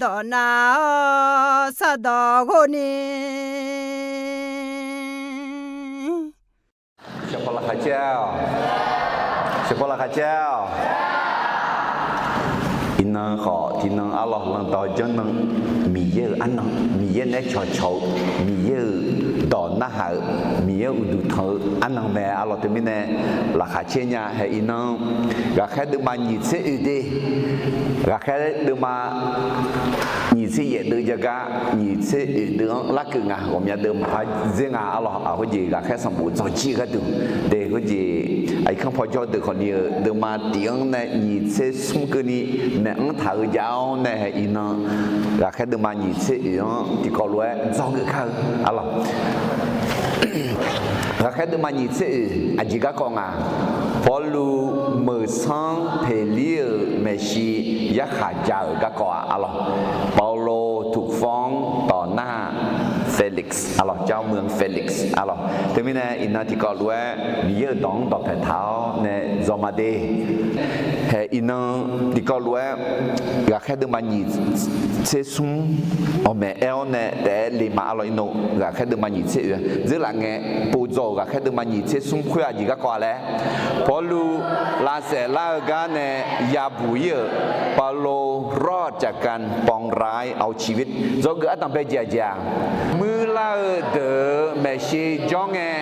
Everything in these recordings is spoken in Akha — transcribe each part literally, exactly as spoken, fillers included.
dawq nav-awr sardawq ghov ni. Shaqpaw laqkhaq caer-awq. Shaqpaw laqkhaq caer-awq. Iqnan khawf tiqnan arlawr landaw janr nan, Miqyaer-euq arnan, Miqyaer nae cawqcawq-eu, Miqyaer-euq dawq narhaq-euq, Miqyaer-euq uqduq tanq-eu arnan mae arlawr. Teumirnae laqkhaq caer nya. Hae iqnan ghaqkhaer deuvma nyiq tser oeq de, ghaqkhaer deuvma nyiq tser yaef deuv jav gar nyiq tser oeq deuv-anr larkeuv nga. Ghawqmya deuv maqpar dzer nga arlawr. Aq, khoerjeq ghaqkhaer sanqbof dzawqjir-eu gharduq de, khoerjeq aqyuif kanr paw jawr deuq khawf ni-euq deuvma tiq-anr nae nyiq tser smr keuvni naeq-anr taq-eu jav-awr nae, hae iqnan ghaqkhaer deuvma nyiq tser oeq-anr tiqkawv lof-aer dzawgeuf kar-eu arlawr. Ghaqkhaer deuvma nyiq tser oeq aqjeq garkawv nga. Pawrluv meuq sanr peqlir-euq maeqshi yarkhaq ja-euq garkawv-aq arlawr. เปาโลถูกฟ้องต่อหน้าเฟลิกซ์ arlawr, เจ้าเมืองเฟลิกซ์ arlawr. Teumirnae iqnan tiqkawv lof-aer Miqyaer-euq dawq-anr dawqpaeq taq-awr nae dzaw ma de. Hae iqnan tiqkawv lof-aer ghaqkhaer deuvma nyiq tser smr awqmaeq aer-awr nae taef-aer le ma arlawr. Iqnan ghaqkhaer deuvma nyiq tser oeq-a dzeurlaf ngae, povdzaw-euq ghaqkhaer deuvma nyiq tser smr khoer aqjeq garkawv-a laer, Pawrluv lavsaef lar-eu gar nae yabuq ir-euq เปาโลรอดจากการปองร้ายเอาชีวิต dzawgeuf ardanq bae jeq aqjeq-aq, muirlar-eu deuq-euq maeqshi jawr ngae,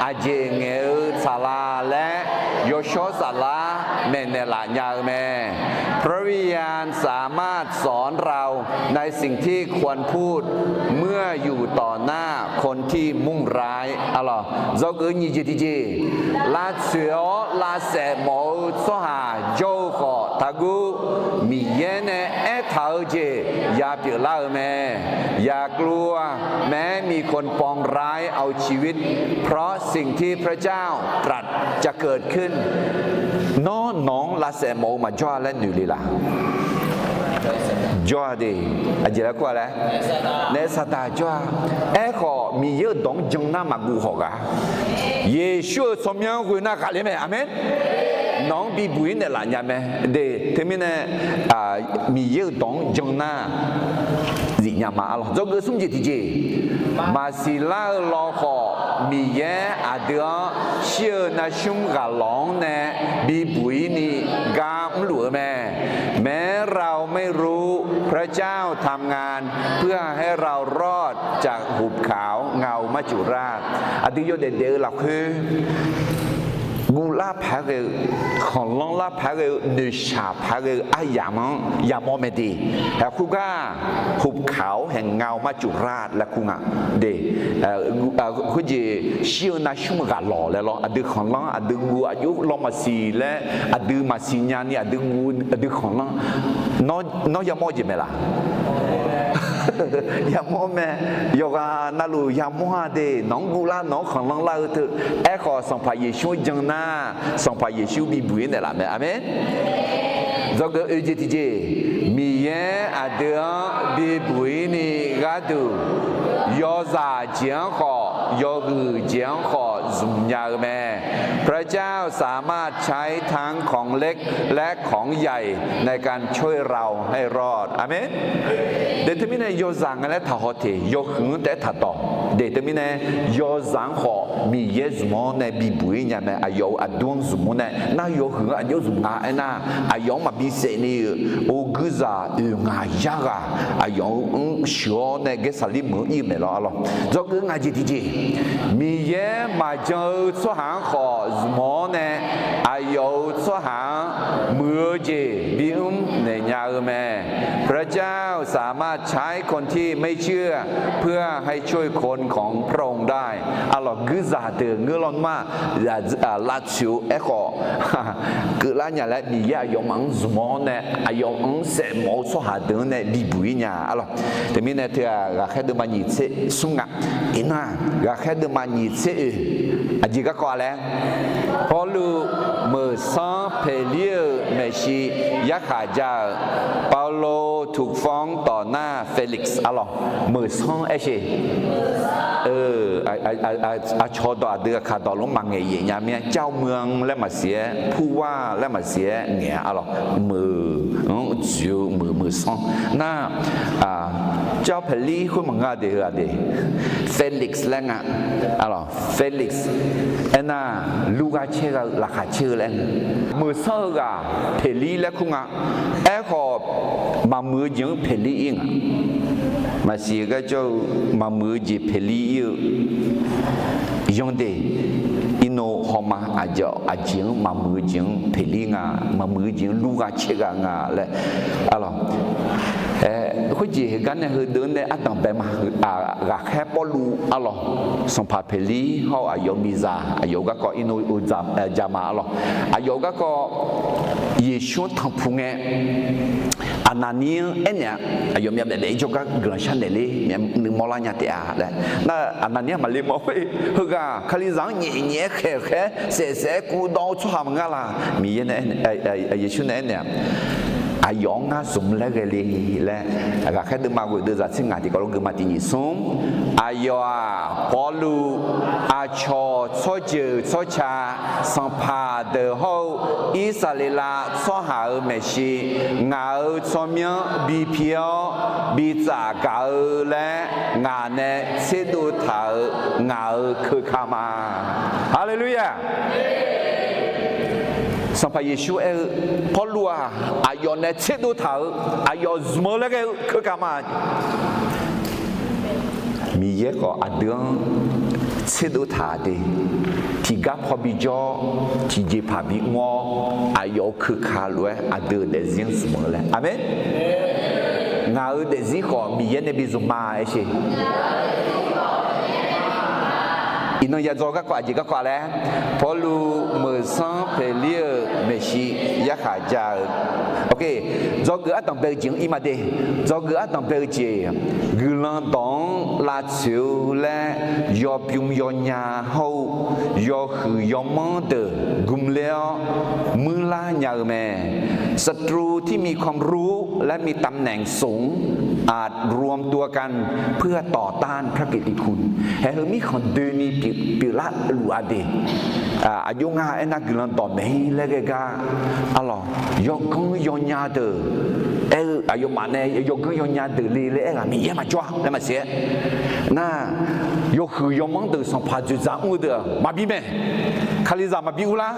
aqjeq ngaeq-eu tsaqlaq laer yawshawr saflar maeqnaeq laf nya-eu mae. พระวิญญาณสามารถสอนเราในสิ่งที่ควรพูดเมื่ออยู่ต่อหน้าคนที่มุ่งร้าย arlawr. Dzawgeuf nyiq jeq tiqjeq, lavtsoeq-awr lavsaef mawf-eu tsawrhaq jawr-eu khawf taqguv, Miqyaer nae aertaq-eu jeq yapyeuf lar-eu mae. อย่ากลัว แม้มีคนปองร้ายเอาชีวิต เพราะสิ่งที่พระเจ้าตรัสจะเกิดขึ้น Nawr nawq-anr lavsaef mawf-eu maqjawr-a laer noeq le laf? Jawr-a de. Aqjeq laer kur-a laer? Naef saqdaq jawr-a. Aerkhawf Miqyaer-euq dawq-anr jan nar maqguv hawq gaq. Yeqsur-euq tsawrmyanr ghoe nar ghaqler mae. Aqmeq. Nawq-anr bibuq-ir naeqlaf nya mae de. Teumirnae Miqyaer-euq dawq-anr jan nar zifnya ma arlawr. Dzawgeuf smr jeq tiqjeq, maqsiq lar-eu lawkhawf Miqyaer aqdui-anr shir-eu navsmr ghaq lawq-anr nae bibuq-ir ni gar mrluf-eu mae. แม้เราไม่รู้ พระเจ้าทำงานเพื่อให้เรารอดจากหุบเขาเงามัจจุราช Aqdui yawdaef daef-eu lafkhoer guvlar paq-aer ghae-eu, khanqlanr lar paq-aer ghae-eu, noeqshaq paq-aer ghae-eu aryamq-anr yamawr mae de. Haeq kurgar หุบเขาแห่งเงามัจจุราช laer kur nga de. Khoerjeq shir-eu navsmr ghaq lawq laer lawr, aqdui khanqlanr aqdui guv aqjox lawr maqsiq laer aqdui maqsiq nyani aqdui guv aqdui khanqlanr. Nawr yamawr jeq mae laf? Yamawr mae. Yawqghaq navluf yamawr-a de. Nawq-anr guvlar nawq-anr khanqlanr lar-eu teu. Aerkhawf Sanqpaq Yeqsur-anr jan nar Sanqpaq Yeqsur bibuq-ir naeqlaf mae. Aqmeq. Dzawgeuf oejeq tiqjeq, Miqyaer aqdui-anr bibuq-ir ni gharduq, yawzaq jeq-anr khawf yawhuiq jeq-anr khawf zmq nya-eu mae. พระเจ้าสามารถใช้ทั้งของเล็กและของใหญ่ในการช่วยเราให้รอด Aqmeq. De teumirnae yawzaq nga laer taqhaw teq, yawhuiq-anr taef-aer taqdawq. De teumirnae yawzaq-anr khawf Miqyaer zmq-awr nae bibuq-ir nya mae. Aqyawf-euq aqdui-anr zmq-awr nae nar yawhuiq-anr aqjox zmq nga aernar, aqyawf-anr maqbi saef ni-euq or guirzaq oeq ngaq yar ghaq aqyawf-anr sheuq-awr nae Gaersaqlir meuq-anr ir-eu mae lawr arlawr. Dzawgeuf ngaq jeq tiqjeq, Miqyaer maqjan-eu tsawrhaq-anr khawf zmq-awr nae aqyawf-euq tsawrhaq-anr muiq-eu jeq bimr naeq nya-eu mae. พระเจ้าสามารถใช้คนที่ไม่เชื่อเพื่อให้ช่วยคนของพระองค์ได้ Arlawq guirzaq deuq ngeur lawnmr-aq, lavtsoeq-eu aerkhawf keuvlar nya laer Miqyaer aqyawfmaf-anr zmq-awr nae aqyawf-anr saef mawf-eu tsawrhaq deuq-anr nae bibuq-ir nya arlawq. Teumirnae teu-aq ghaqkhaer deuvma nyiq tser smr nga. Iqnan-aq ghaqkhaer deuvma nyiq tser oeq aqjeq garkawv-a laer, Pawrluv meuqsanr peqlir-euq maeqshi yarkhaq ja-euq, Pawrluv ถูกฟ้องต่อหน้า Felix arlawq, meuqsanr aershe. Aqcawq dawq aqdui aqkaq dawq lof maqngaeq yaef nya mir-a, เจ้าเมือง-aer maqsiq-aer, ผู้ว่า-aer maqsiq-aer ngaeq-a arlawq, meuq-anr dzoeq-eu meuq meuqsanr nar, เจ้าแพรรี่ khoer maqngeur-a de, heu-aq de, Felix laer nga. Arlawq, Felix aernar, lur gha caer gha-eu laqkhaq caer-eu laer nga. Meuqsanr heughaq แพรรี่ laer kur nga. Aerkhawf, maqmuiq-eu jeq-anr แพรรี่ ir nga. Maqsiq-eu garjawr-eu maqmuiq-eu jeq แพรรี่ ir-eu yanr de, irno hawma aqjawf aqjeq-anr maqmuiq-eu jeq-anr แพรรี่ nga, maqmuiq-eu jeq-anr lur gha caer gha nga laer. Arlawq, khoerjeq heugar nae heudeuq-anr nae ardanq bae ma. Ghaqkhaer Pawrluv arlawq, sanqpaq แพรรี่ hawr-eu aqyawf miqzaq, aqyawf-euq garkawv irno ja ma arlawq. Aqyawf-euq garkawv Yeqsur-anr tanqpuq ngae, Aqnaqni-anr aernaeq-a, aqyawf myavbaef baef-ir jawrgar guiqlanq sharnaeq ler, nuimawr lar nya taef-a laer. Nar Aqnaqni-anr maqle mawf khoer, heughaq Kalizaq-anr nyaef nyaef-aer khaeq-eu khaer saef saef-aer kuv dawv-eu tsawrhaq maqnga laq? Miqyaer nae, Yeqsur nae aernaeq-a, aqyawf-anr ngar zmq laer ghae le laer. Ghaqkhaer deuvma ghoeq deuvzaq tser ngaq tiqkawv lof geufma tiq nyiq smr. Aqyawf-aq Pawrluv, aqcawq tsawrjeuq tsawrca, sanqpaq deuq hawr-eu Irsaqleqlav tsawrhaq-euq maeqshi, ngaq-euq tsawrmyanr bi pi-awr bi tsaf gaq-eu laer ngaq nae tserdov taq-euq ngaq-euq keuka ma. Haleluya! Sanqpaq Yeqsur aer-eu, Pawrluv-aq aqyawf nae tserdov taq-euq, aqyawf zmq-eu laer ghae-eu keuka ma. Miqyaer khawf aqdui-anr tserdov taq de, tiqgar paw bijawr, tiqjeqpaq bimr-awr, aqyawf-euq keuka lof-aer aqdui-euq daefzir-anr zmq-eu laer. Aqmeq. Ngaq-euq daefzir khawf Miqyaer nae bi zmq ma aershe. Iqnan yadzaw garkawv aqjeq garkawv laer, Pawrluv meuqsanr แพรรี่-euq maeqshi yarkhaq ja-eu. Dzawgeuf ardanq bae-eu jeq-anr ir ma de. Dzawgeuf ardanq bae-eu jeq, guiqlanq dawq-anr lavtsoeq-eu laer yawbym yawnya hawr-eu yawhuiq yawmanr deuq gmler-awr muirlar nya-eu mae. ศัตรูที่มีความรู้ และมีตำแหน่งสูง อาจรวมตัวกันเพื่อต่อต้านพระกิตติคุณ haeq heu mirkhanq doeni pyeuflar luf-a de. Aqjox nga aernar guiqlanq dawqmaeq-ir laer ghae gar, arlawq, yawganr yawnya deuq, aer-eu aqyawfmaf nae yawganr yawnya deuq le laer aer-aq Miqyaer maqjawr-a laer maqsiq-aer nar, yawhuiq yawmanr deuq sanqpaq dzoeqdzaq mr-eu deuq-aq maqbi mae. Kalizaq maqbi urlar,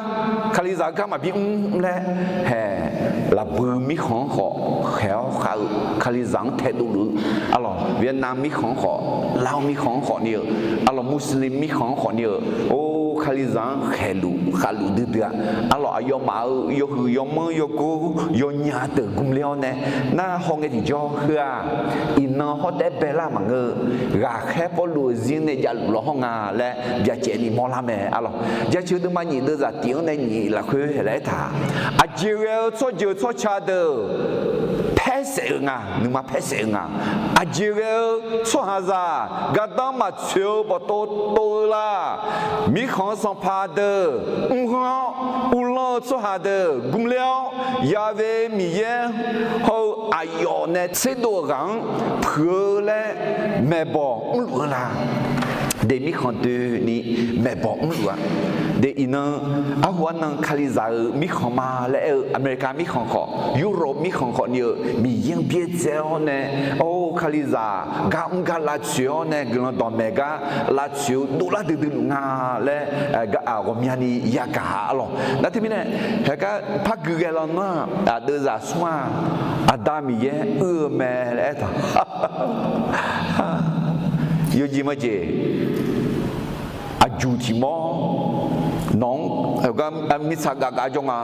Kalizaq-eu gar maqbi mr laer haeq, lafbui mirkhanq-anr khawf khaeq-awr khav-eu, Kalizaq-anr taedov luf-eu, arlawq, Vietnam mirkhanq-anr khawf, Laos mirkhanq-anr khawf ni-eu, arlawq, Muslim mirkhanq-anr khawf ni-eu, or, Kalizaq-anr khaeqluf khavluf duidui-a, arlawq, aqyawfmaf-euq yawhuiq yawmanr yawgor yawnya deuq gmler-awr nae, nar hawngae tiqjawr heu-aq, iqnan hawr taef-aer baelar maqngeur-eu, ghaqkhaer Pawrluv-euq zir nae javluf law hawr nga laer byacaevni mawrlar mae, arlawq. Jaceuq deuvma nyiq deuvzaq tiq-anr nae nyiq lafkhoer laer aertaq, aqjeq ghae-eu tsawrjeuq tsawrca deuq paersaef-eu nga, nuima paersaef-eu nga. Aqjeq ghae-eu tsawrhaqzaq gardanr maqtsoeq-eu bawqtov tov-eu la? Mirkhanq-eu sanqpaq deuq mrghanr-awr uvlanr-eu tsawrhaq deuq gmler-awr, Yaqve Miqyaer hawr-eu aqyawf nae tserdov-eu ghaq-anr puiq-eu laer maeqbawq mrluf-eu la? De, mirkhanq doeni maeqbawq mrluf-a. De, iqnan arhu arnan Kalizaq-euq mirkhanq ma laer aer-eu America mirkhanq khawf, Europe mirkhanq khawf ni-eu Miqyaer-anr byaerdzae-awr nae, or, Kalizaq gar mr gar lavtsoeq-awr nae guiqlanq dawqmaeq gar lavtsoeq-eu dovlar duidui luf nga laer ghawqmyani yagaq-a, arlawq. Nar teumirnae, haeqgar par gui ghae lawnmr-aq, aqdeuvzaq smr-aq, Aqda Miqyaer uir-eu mae laer aertaq. Yawjeq maqjeq, aqjuq tiq mawr nawq-anr, mirtsaq gavgav jawr nga,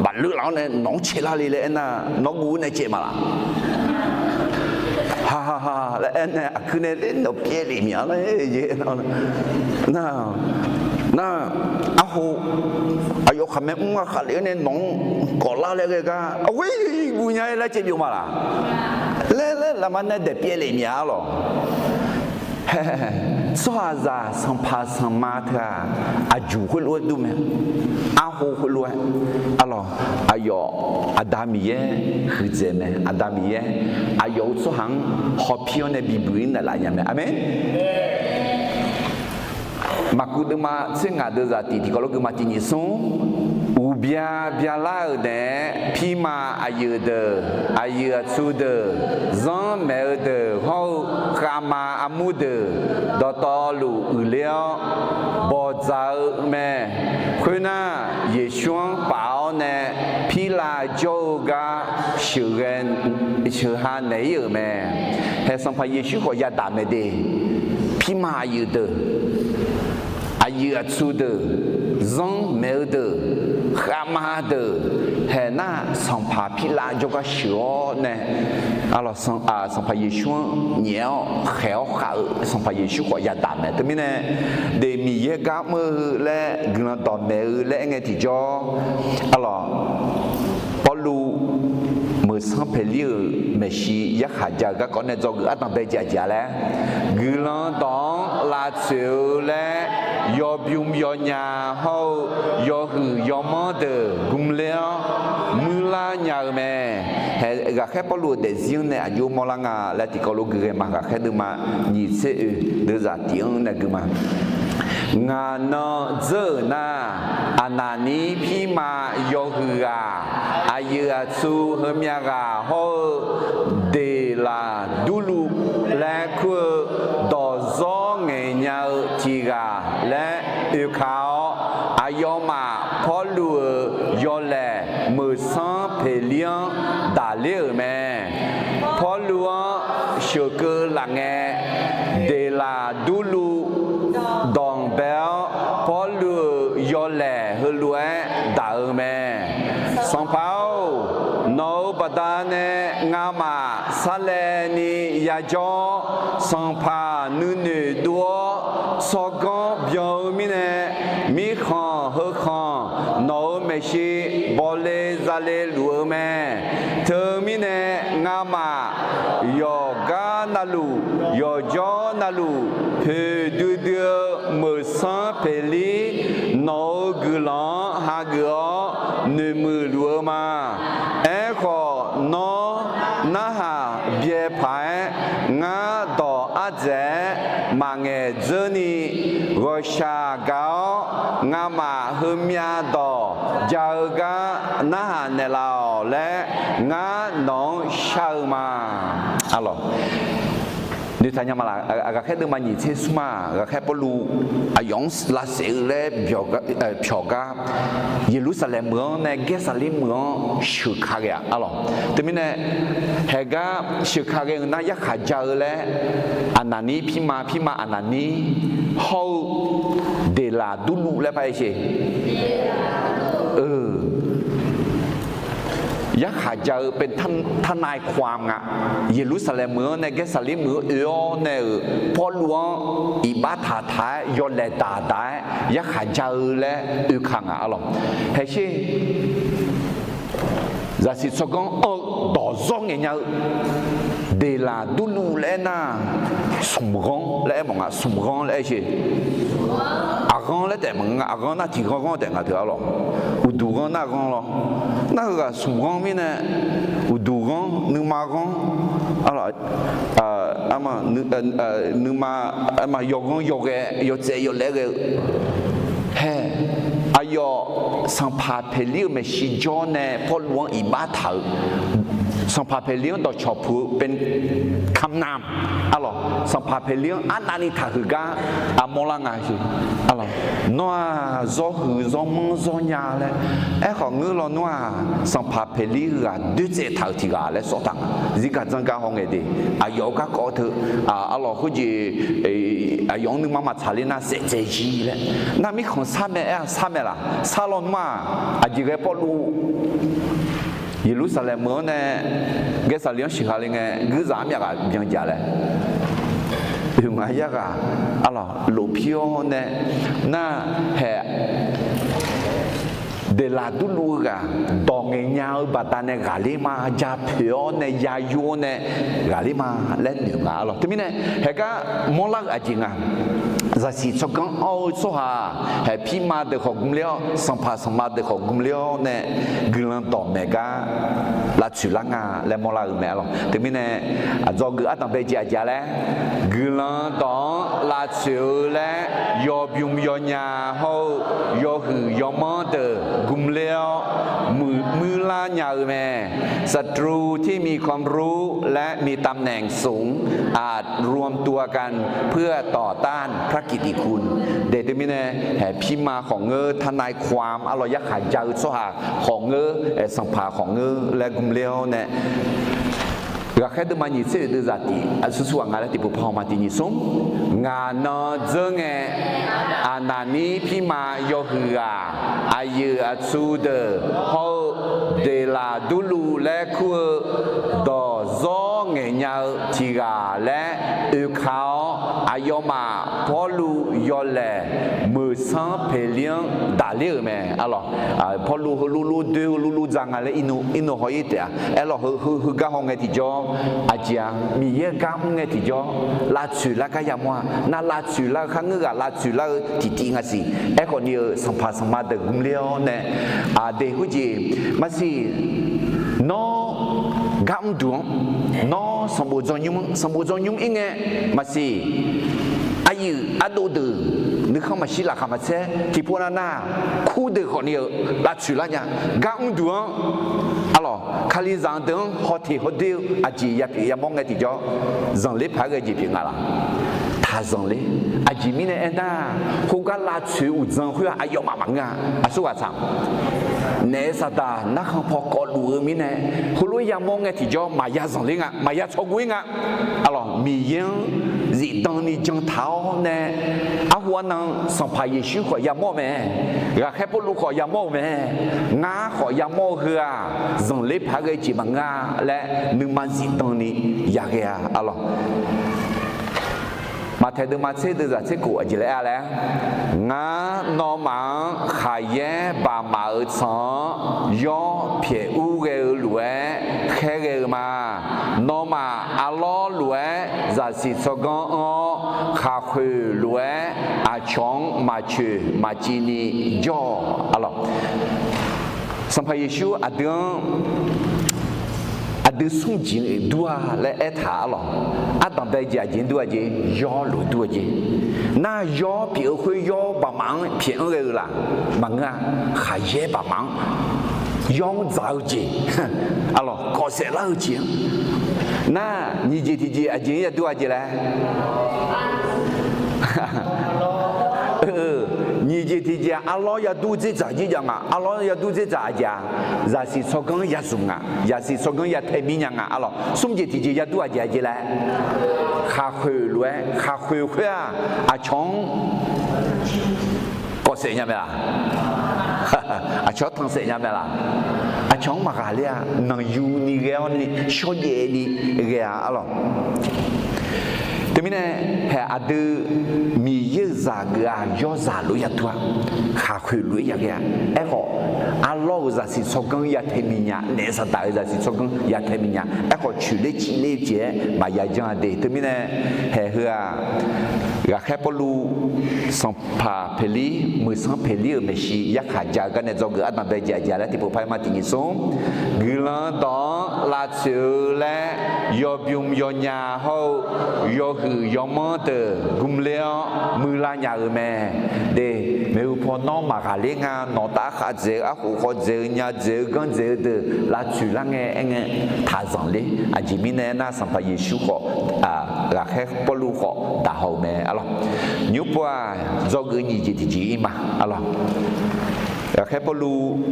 bafleur laf-awr nae nawq-anr caelar le laer aernar, nawr guv-awr nae caev maqlaq? Hahaha laer aernae aqkuir nae ler nawq pyaev lef mya laer, nar, nar, arho, aqyawf khaqmae mr-a khaqlef-awr nae nawq-anr kawflar laer ghae gar, aqghoer guv nya-aer laer caev byov maqlaq? Laer laer lafma nae daeq pyaev lef mya, arlawq. Tsawrhaqzaq sanqpaq sanqma teu-aq, aqjuq khoerlof-aer dur mae. Arho khoerlof-aer, arlawq, aqyawf Aqda Miqyaer huiqdzaeq mae. Aqda Miqyaer aqyawf-euq tsawrhaq-anr hawpir-awr nae bibuq-ir naeqlaf nya mae. Aqmeq. Maqkuv deuvma tser ngaq deuq zaq tiq tiqkawv lof geufma tiq nyiq smr, uqbya byalar-euq naeq-aer pirma aqyuif deuq, aqyuif aqtsu deuq, zanr maeq-eu deuq hawr-eu khavma armur deuq dawqtawvluf uiqler-awr bawqdzaq-eu mae. Khoernar, Yeqsur-anr paf-awr nae pirlav jawr-eu gar sheuqghae sheuqha naeq-ir-euq mae. Hae Sanqpaq Yeqsur khawf yadaq mae de. Pirma aqyuif deuq, aqyuif aqtsu deuq, zanr maeq-eu deuq, khavma deuq, hae nar Sanqpaq pirlav jawrgar sheuq-awr nae, arlawq, Sanqpaq Yeqsur-anr nyaef-awr khaeq-awr khav-eu Sanqpaq Yeqsur khawf yadaq mae. Teumirnae, deuq Miqyaer gar mr-eu laer guiqlanq dawqmaeq-eu laer aer ngae tiqjawr, arlawq, Pawrluv Meuqsanr Peqlir-euq maeqshi yarkhaq ja-eu garkawv nae dzawgeuf ardanqbae jaqjaq laer, guiqlanq dawq-anr lavtsoeq-eu laer yawbymr yawnya hawr-eu yawhuiq yawmanr deuq gmler-awr muirlar nya-eu mae. Hae, ghaqkhaer Pawrluv-euq daefzir-anr nae aqjox mawrlar nga laer tiqkawv lof gui ghae ma. Ghaqkhaer deuvma nyiq tser oeq deuq zaq tiq-anr nae gui ma. Ngaq nan dzeur-euq nar, Aqnaqnir pirma yawhuiq ghaq, aqyuif aqtsu heumyav ghaq hawr-eu Deqlaqdurluv laer kur-eu dawqzawr ngaeqnya-eu tiq ghaq laer oeka-awr, aqyawfmaf Pawrluv-euq yawlaeq Meuqsanr Peqlir-anr daqler-euq mae. Pawrluv-anr sheuqkeuv laf ngae, Deqlaqdurluv dawq bae-awr, Pawrluv-euq yawlaeq heulof-aer daq-eu mae. Sanqpaq-or, nawq-euq baqdanae ngamaf sarlaevni yajawr-awr, sanqpaq nuinoeq dov-awr tsawrganr byan-eu mirnae, mirkhanq heukhanq nawq-euq maeqshi bawle zale luf-eu mae. Teumirnae ngamaf yawqgar navluf yawqjawr navluf poeqdui dui-eu Meuqsanr Peqlir nawq-euq guiqlanq-anr hageuf-awr noeqmuiq luf-eu ma. Aerkhawf, nawr narhaq byae paq-aer ngar dawq ardzaeq-aer maqngaeq dzeurni, ghawqshaq gaq-awr ngamaf heumyav dawq ja-eu gar narhaq naeqlaf-awq laer, ngar nawq-anr shar-eu ma. Arlawq, noeqtaq nya ma laq? Ghaqkhaer deuvma nyiq tser smr-aq, ghaqkhaer Pawrluv aqyawf-anr lavsaef-eu laer pyawq gar, Yeqlursaqlaeq meuq-anr nae Gaersaqlir meuq-anr sheuq ka ghae-aq, arlawq. Teumirnae, haeq gar sheuq ka ghae-eu nar yarkhaq ja-eu laer, Aqnaqnir pirma, pirma Aqnaqnir hawr-eu Deqlaqdurluv laer par-aer sher. Yarkhaq ja-eu เป็นทนายความ nga. Yeqlursaqlaeq meuq-anr nae Gaersaqlir meuq-anr oe-awr nae-euq Pawrluv-anr iqbax taq taq-aer yawlaeq daq daq-aer yarkhaq ja-eu laer oeka ngaq, arlawq. Haeq sher. Zaqsiq tsawrganr anr-eu dawqzawr ngaeq nya-eu Deqlaqdurluv laer aernar, smq ghanr laer aer mawf nga. Smq ghanr laer aer sher. Aqghanr laer taef maqngeur nga. Aqghanr nar tiq ghanr ghanr taef nga teu, arlawq. Uqduq ghanr nar ghanr lawr. Nar heughaq smq ghanr mirnae, uqduq ghanr, nuima ghanr, arlawq, nuima, arma yawghanr yawghae yawtsaev yawlaer ghae-eu hae. Aqyawf Sanqpaq Peqlir-euq maeqshi jawr nae Pawrluv-anr iqbax taq-euq, Sanqpaq Peqlir-anr dawqcawq puq-eu เป็นคำนำ arlawq, Sanqpaq Peqlir-anr arnavni taqhuiq gar aqmawr lar nga sher. Nawr-aq, zawrhuiq zawrmanr zawrnya laer, aerkhawf ngeur lawnmr-aq, Sanqpaq Peqlir heughaq doertsaev taq-euq tiq ghaq laer sawr taq nga. Zirgaq dzanr gar haw ngae de. Aqyawf-euq garkawv teu, arlawq, khoerjeq, aqyawf-anr nuima maqtsaq ler nar saef dzae jir laer. Nar mirkhanq sar mae, aer-aq sar mae laq? Sar lawnmr-aq, aqjeq ghae Pawrluv Yeqlursaqlaeq meuq-anr nae Gaersaqlir-anr sheuq ha le ngae, guirzaq armyav ghaq byan jaq laer, oeq ngaq yar ghaq, arlawq, lofpir-awr nae, nar haeq daeqlaf durluv-eu ghaq dawq ngaeqnya-eu baqdanae ghaqler ma, ja poeq-awr nae ya yur-awr nae ghaqler ma laer noeq nga arlawq. Teumirnae haeqgar mawrlar-eu aqjeq nga, zaqsiq tsawrganr anr-eu tsawrhaq haeq pirma deuq khawf gmler-awr, sanqpaq sanqma deuq khawf gmler-awr nae guiqlanq dawqmaeq gar lavtsoeq lar nga laer mawrlar-eu mae arlawq. Teumirnae aqdzawgeuf ardanqbae jeq aqjeq-a laer, guiqlanq dawq-anr lavtsoeq-eu laer yawbymr yawnya hawr-eu yawhuiq yawmanr deuq gmler-awr muiqlar nya-eu mae. ศัตรูที่มีความรู้และมีตำแหน่งสูง อาจรวมตัวกันเพื่อต่อต้านพระกิตติคุณ De teumirnae haeq pirma khawf ngeur, ทนายความ arlawq, yarkhaq ja-eu tsawrhaq khawf ngeur, sanqpaq khawf ngeur laer gmler-awr nae ghaqkhaer deuvma nyiq tser oeq deuv zaq tiq aqsur sur ghaq nga laer tiqpov par haw ma. Tiq nyiq smr, ngaq nan dzeur ngae, aqnaqnir pirma yawhuiq ghaq aqyuif aqtsu deuq hawr-eu daeqlaf durluv laer kur-eu dawq zawr ngaeqnya-eu tiq ghaq laer oeka-awr, aqyawfmaf Pawrluv yawlaeq meuqsanr peqlir-anr daqler-euq mae arlawq. Pawrluv heulof lof doer-eu lof lof dzaq nga laer irnov haw-ir taef-a. Aerlawq, heu heugar haw ngae tiqjawr, aqjeq-a, Miqyaer-eu gar mr ngae tiqjawr lavtsoeq lar gar yamawr-a. Nar lavtsoeq lar-eu kharngeur ghaq lavtsoeq lar-eu tiqtiv nga siq. Aerkhawf ni-euq sanqpaq sanqma deuq gmler-awr nae, aqdui khoerjeq maqsiq, nawr gar mrduq-anr, nawr sanqbof dzawrnymr-anr, sanqbof dzawrnymr-ir ngae maqsiq, aqyuif ardov deuq nuikhanr maqshir laqkhaq maqtser tiqpov nav nar, kur deuq khawf ni-euq lavtsoeq lar nya. Gar mrduq-anr arlawq, Kalizaq deuq-anr hawteq hawdoer-eu aqjeq yapyeuf yamawr ngae tiqjawr, zanqler paq-aer ghae jeq pyeuf nga laq? Taq zanqler. Aqjeq mirnae aernar, khoergar lavtsoeq uqdzan khoer-aq aqyawfmaf maqngeur-a. Aqsur ghaq tsaq, naef saqdaq narkhan paw kawvluf-eu mirnae, heulof yamawr ngae tiqjawr maqya zanqler nga, maqya tsawrgov-ir nga. Arlawq, Miqyaer-anr zifdan ni jantaq-awr nae, arhu arnan Sanqpaq Yeqsur khawf yamawr-eu mae, ghaqkhaer Pawrluv khawf yamawr-euq mae, ngar khawf yamawr-eu heu-aq, zanqler paq-aer ghae jeq maqngeur-a laer nuima zifdan ni yaghae-a arlawq. Maqtaeq deuvma tser deuv zaq tser khof aqjeq laer-a laer, ngar nawmaf-anr khaqyaer baqmaf-euq tsanq-anr yawr pyaeq ur ghae-eu lof-aer khaerghae-eu ma. Nawmaf arlawr lof-aer zaqsiq tsawrganr anr-awr, khaqkhoeq lof-aer aqcawq-anr maqcoeq maqciv ni jawr-awq arlawq. Sanqpaq Yeqsur aqdui-anr aqdui smr jeq dur-a laer aertaq arlawq. Ardanqbae jeq aqjeq dur-a jeq, yawr lof dur-a jeq. Nar yawr pyeuf-eu khoer yawr baqmaf-anr pyaeq anr ghae-eu laq? Maqngeur-a. Khaqyaer baqmaf-anr yawr-anr dzaq-eu jeq arlawq, kawfsaef lar-eu jeq-anr. Nar nyiq jeq tiqjeq aqjeq-anr yadur-a jeq laer? Nyiq jeq tiqjeq arlawr yadur dzerdzaq jir jav nga. Arlawr yadur dzerdzaq aqjeq-a, zaqsiq tsawrganr yazmq nga, zaqsiq tsawrganr yatae mir nya nga arlawq. Smr jeq tiqjeq yadur-a jeq aqjeq laer? Khaqkhoeq lof-aer, khaqkhoeq khoer-aq aqcawq-anr kawfsaef nya mae laq? Aqcawq-anr tanqsaef nya mae laq? Aqcawq-anr maqghaqler-a. Nanqyu ni ghae-awr ni shawrjaev ni ghae-a arlawq. Teumirnae haeq aqdui Miqyaer-euq zaq geuf-aq yawrzaq lof-aer yadur-a, khaqkhoeq lof-aer yaghae-a. Aerkhawf arlawr-euq zaqsiq tsawrganr yatae miqnya, naef saqdaq-euq zaqsiq tsawrganr yatae miqnya. Aerkhawf coeqler civler-eu jeq-aer maqya janr-a de. Teumirnae haeq heu-aq, ghaqkhaer Pawrluv sanqpaq paeqlir, muiqsanr paeqlir-euq maeqshi yarkhaq ja-eu garnae dzawgeuf ardanqbae jeq aqjeq laer tiqpov par-aer ma. Tiq nyiq smr, guiqlanq dawq-anr lavtsoeq-eu laer yawbymr yawnya hawr-eu yawhuiq yawmanr deuq gmler-awr muiqlar nya-euq mae. De, maeqhu paw nawr maqghaqler nga. Nawq taf khav dzaeq-eu, arkhof khaw dzaeq-eu, nya dzaeq-eu, ganr dzaeq-eu deuq lavtsoeq lar ngae aer ngae, taq zanqler. Aqjeq mirnae aernar, Sanqpaq Yeqsur khawf, ghaqkhaer Pawrluv khawf daq haw-eu mae arlawq. Nymr pov-aq, dzawgeuf nyiq jeq tiqjeq-ir ma arlawq. Ghaqkhaer Pawrluv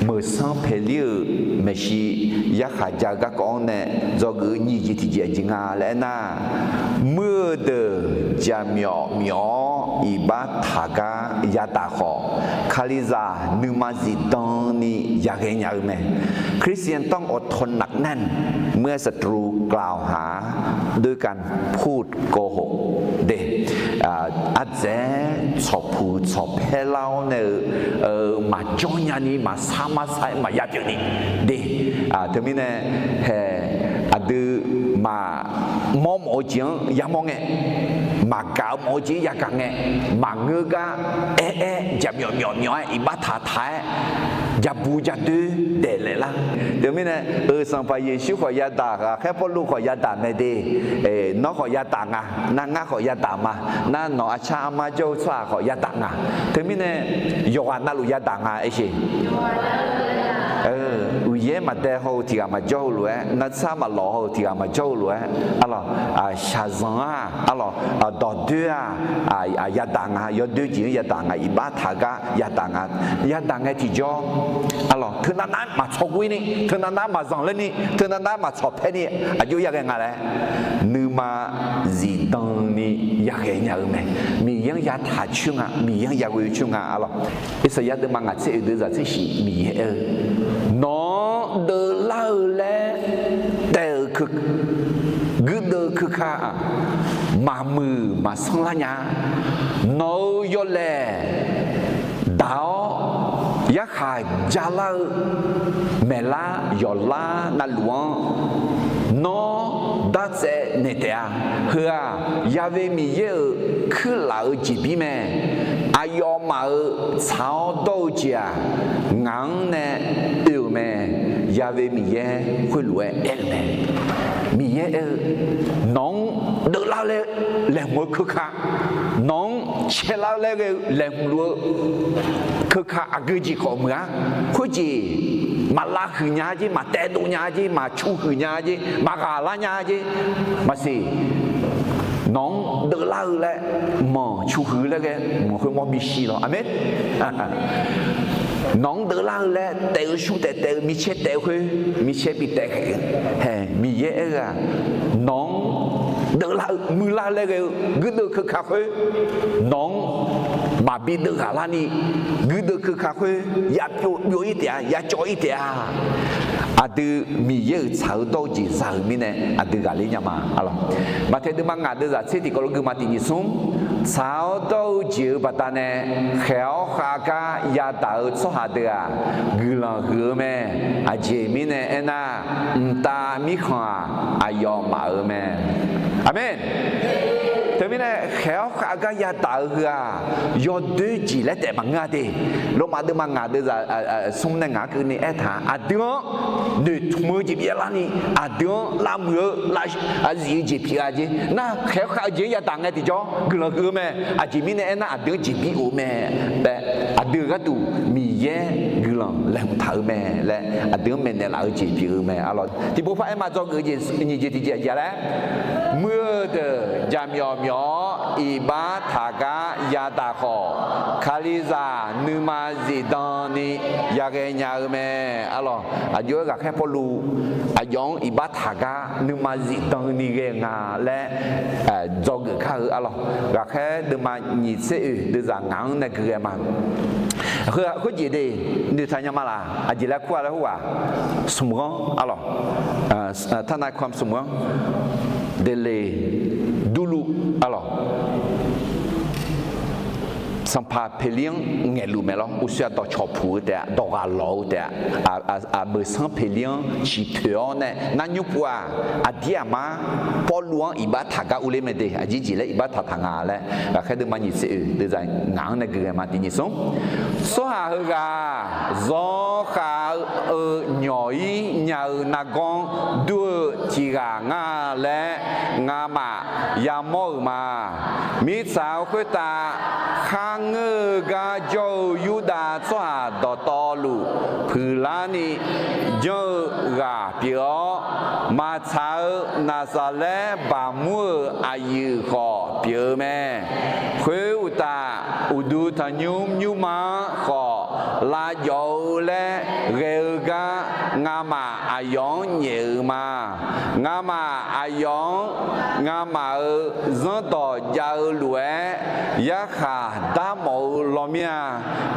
meuqsanr paeqlir-euq maeqshi yarkhaq ja-eu garkawv-anr nae dzawgeuf nyiq jeq tiqjeq aqjeq nga laer aernar, muir-eu deuq jaqmyawf myawf-awr iqbax taqgar yadaq khawf, Kalizaq nuima zifdan ni yaghae nya-eu mae. คริสเตียนต้องอดทนหนักแน่น เมื่อศัตรูกล่าวหาด้วยการพูดโกหก De, ardzaeq-aer tsawqpuq tsawqpaer lar-awr nae-eu maqjawr nyani maqsar marsar-aer maqya pyeuf ni de. Teumirnae haeq aqdui maqmawr mawf-eu jeq-anr yamawr ngae, maqgaq-eu mawf-eu jeq-anr yagaq ngae, maqngeur gar aer-aer jaqmyawf myawf myawf-aer iqbax taq taq-aer jabu jadoer daeflaef lar. Teumirnae, Sanqpaq Yeqsur khawf yadaq, ghaqkhaer Pawrluv khawf yadaq mae de. Nawr khawf yadaq nga, nar ngar khawf yadaq ma, nar nawq arcar armar jawr-eu tsawrhaq khawf yadaq nga. Teumirnae, yawqghaq navluf yadaq nga aersheq. Uqyaer maqdae haw-eu tiq ghaq maqjawr-eu lof-aer, nartsar maqlawq haw-eu tiq ghaq maqjawr-eu lof-aer, arlawq, shaqzanq-aq, arlawq, dawqdoer-aq, yadaq nga, yawdoer jeq-anr yadaq nga, iqbax taq gar yadaq nga, yadaq ngae tiqjawr, arlawq, teunav nav-aer maqtsawq ghoer ni, teunav nav-aer maqzanqler ni, teunav nav-aer maqtsawq paer ni, aqjox yaghae nga laer, nuima zifdan ni yaghae nya-eu mae. Miqyaer-anr yataq coer nga, Miqyaer-anr yaghoe coer nga, arlawq. Irsaqyar deuvma ngaq tser oeq deuvzaq tser shif Miqyaer aer-eu, nawq-anr deuvlar-eu laer taef-eu guirdeuv keuka-aq, maqmuiq maqsanr lar nya. Nawq-euq yawlaeq daq-awr, yarkhaq jalar-eu maeqlar yawqlar navluf-anr nawr dartsaev naeq taef-a. Heu-aq, Ya'we Miqyaer-euq kuirlaf-eu jeqbir mae. Aqyawfmaf-euq tsaq-awr dawr-eu jeq-aq, ngaq-anr nae oe-euq mae. Ya'we Miqyaer khoerlof-aer aer-eu mae. Miqyaer aer-eu, nawq-anr deuvlar laer laeqhmq-eu keuka, nawq-anr caelar laer ghae-eu laeqhmq luf-eu keuka aqgeu jeq khawf meuq-ar. Khoerjeq maqlav huiq nya-a jer, maqtaev dov nya-a jer, maqcu huiq nya-a jer, maqghaq lar nya-a jer, maqsiq. Nawq-anr deuvlar-eu laer manq cu huiq laer ghae manq khoermawr bi shi lawr. Aqmeq. Nawq-anr deuvlar-eu laer taef-eu shu taef taef-eu micaer taef-eu khoer micaer bi taef khaeq-eu hae. Miqyaer aer-eu-aq, nawq-anr deuvlar-eu muiqlar laer ghae-eu guirdeuv keuka khoer nawq-anr maqbi deuv ghaq larni, guirdeuv keuka khoer ya byov byov-ir taef-a, ya cawv-ir taef-a. Aqdui Miqyaer-euq tsaq-eu dawr-eu jeq za-euq mirnae aqdui ghaqler nya ma, arlawq. Maqtaeq deuvma ngaq deuvzaq tser tiqkawv lof guima tiq nyiq smr, tsaq-awr dawr-eu jeq-euq baqdanae khaeq-awr khav gar yadaq-eu tsawrhaq deuq-aq, guiqlanq huiq-eu mae. Aqjeq mirnae aernar, mqtav mirkhanq-aq, aqyawfmaf-euq mae. Aqmeq. Teumirnae khaeq-awr khav gar yadaq-eu heu-aq, yawdoer jeq laer taef maqngeur-a de. Lormav deuvma ngaq deuvzaq smr nae ngaq-anr keuvni aertaq-a, aqdui-anr noeqtmq-eu jeq byav larni, aqdui-anr lavmuiq-eu aqzif-eu jeq pyeuf-a jer. Nar khaeq-awr khav-eu jeq-anr yadaq ngae tiqjawr guiqlanq huiq-eu mae. Aqjeq mirnae aernar, aqdui-anr jeqbir of-eu mae laer, aqdui-euq gharduq Miqyaer guiqlanq laeqhmq taq-eu mae laer, aqdui-anr maeqnaeq laf-eu jeq pyeuf-eu mae, arlawq. Tiqpov par aer ma dzawgeuf-eu jeq nyiq jeq tiqjeq aqjeq laer, muiq-eu deuq jaqmyawf myawf-awr iqbax taq gar yadaq khawf, Kalizaq nuima zifdan ni yaghae nya-eu mae, arlawq. Aqjox-aer ghaqkhaer Pawrluv aqyawf-anr iqbax taq gar nuima zifdan ni ghae nga laer dzawgeuf kar-eu, arlawq. Ghaqkhaer deuvma nyiq tser oeq deuvzaq ngaq-anr nae gui ghae ma. Khoerjeq de, noeqtaq nya ma laq? Aqjeq laer kur-a laer khoerghaq, smq ghanr, arlawq. Tarnav kamq smq ghanr, dele durluv, arlawq. Sanqpaq Peqlir-anr ngaeqluf mae lawr. Uqshoe aqdawq cawqpuq-eu taef-a, dawq ghaq lawq-eu taef-a, aqbeuq sanr Peqlir-anr ciqpoeq-awr nae nar nymr pov-aq, aqdir aqmar Pawrluv-anr iqbax taq gar urler mae de. Aqjeq jeq laer iqbax taq taq nga laer, ghaqkhaer deuvma nyiq tser oeq deuvzaq ngaq-anr nae gui ghae ma tiq nyiq smr. Tsawrhaq heughaq zawr khav-eu nyawq-ir nya-eu nargawr dur-eu tiq ghaq ngar laer ngamaf yamawr-euq ma. Mirtsaq-eu khoertav kharngeur-eu gar jawr-eu Yurdav tsawrhaq dawqtawvluf puiqlarni janr-eu ghaq pyeuf-awr, maqtsaq-eu Naqsaqlaer baqmur-euq aqyuif khawf pyeuf-eu mae. Khoeruqtaf, uqduq tanqnymr nymrma-anr khawf lavjawf-eu laer ghae-eu gar ngamaf aqyawf-anr nyaef-euq ma. Ngamaf aqyawf-anr ngamaf-euq zanrdawq jav-eu lof-aer yarkhaq darmawf-eu law mir-a.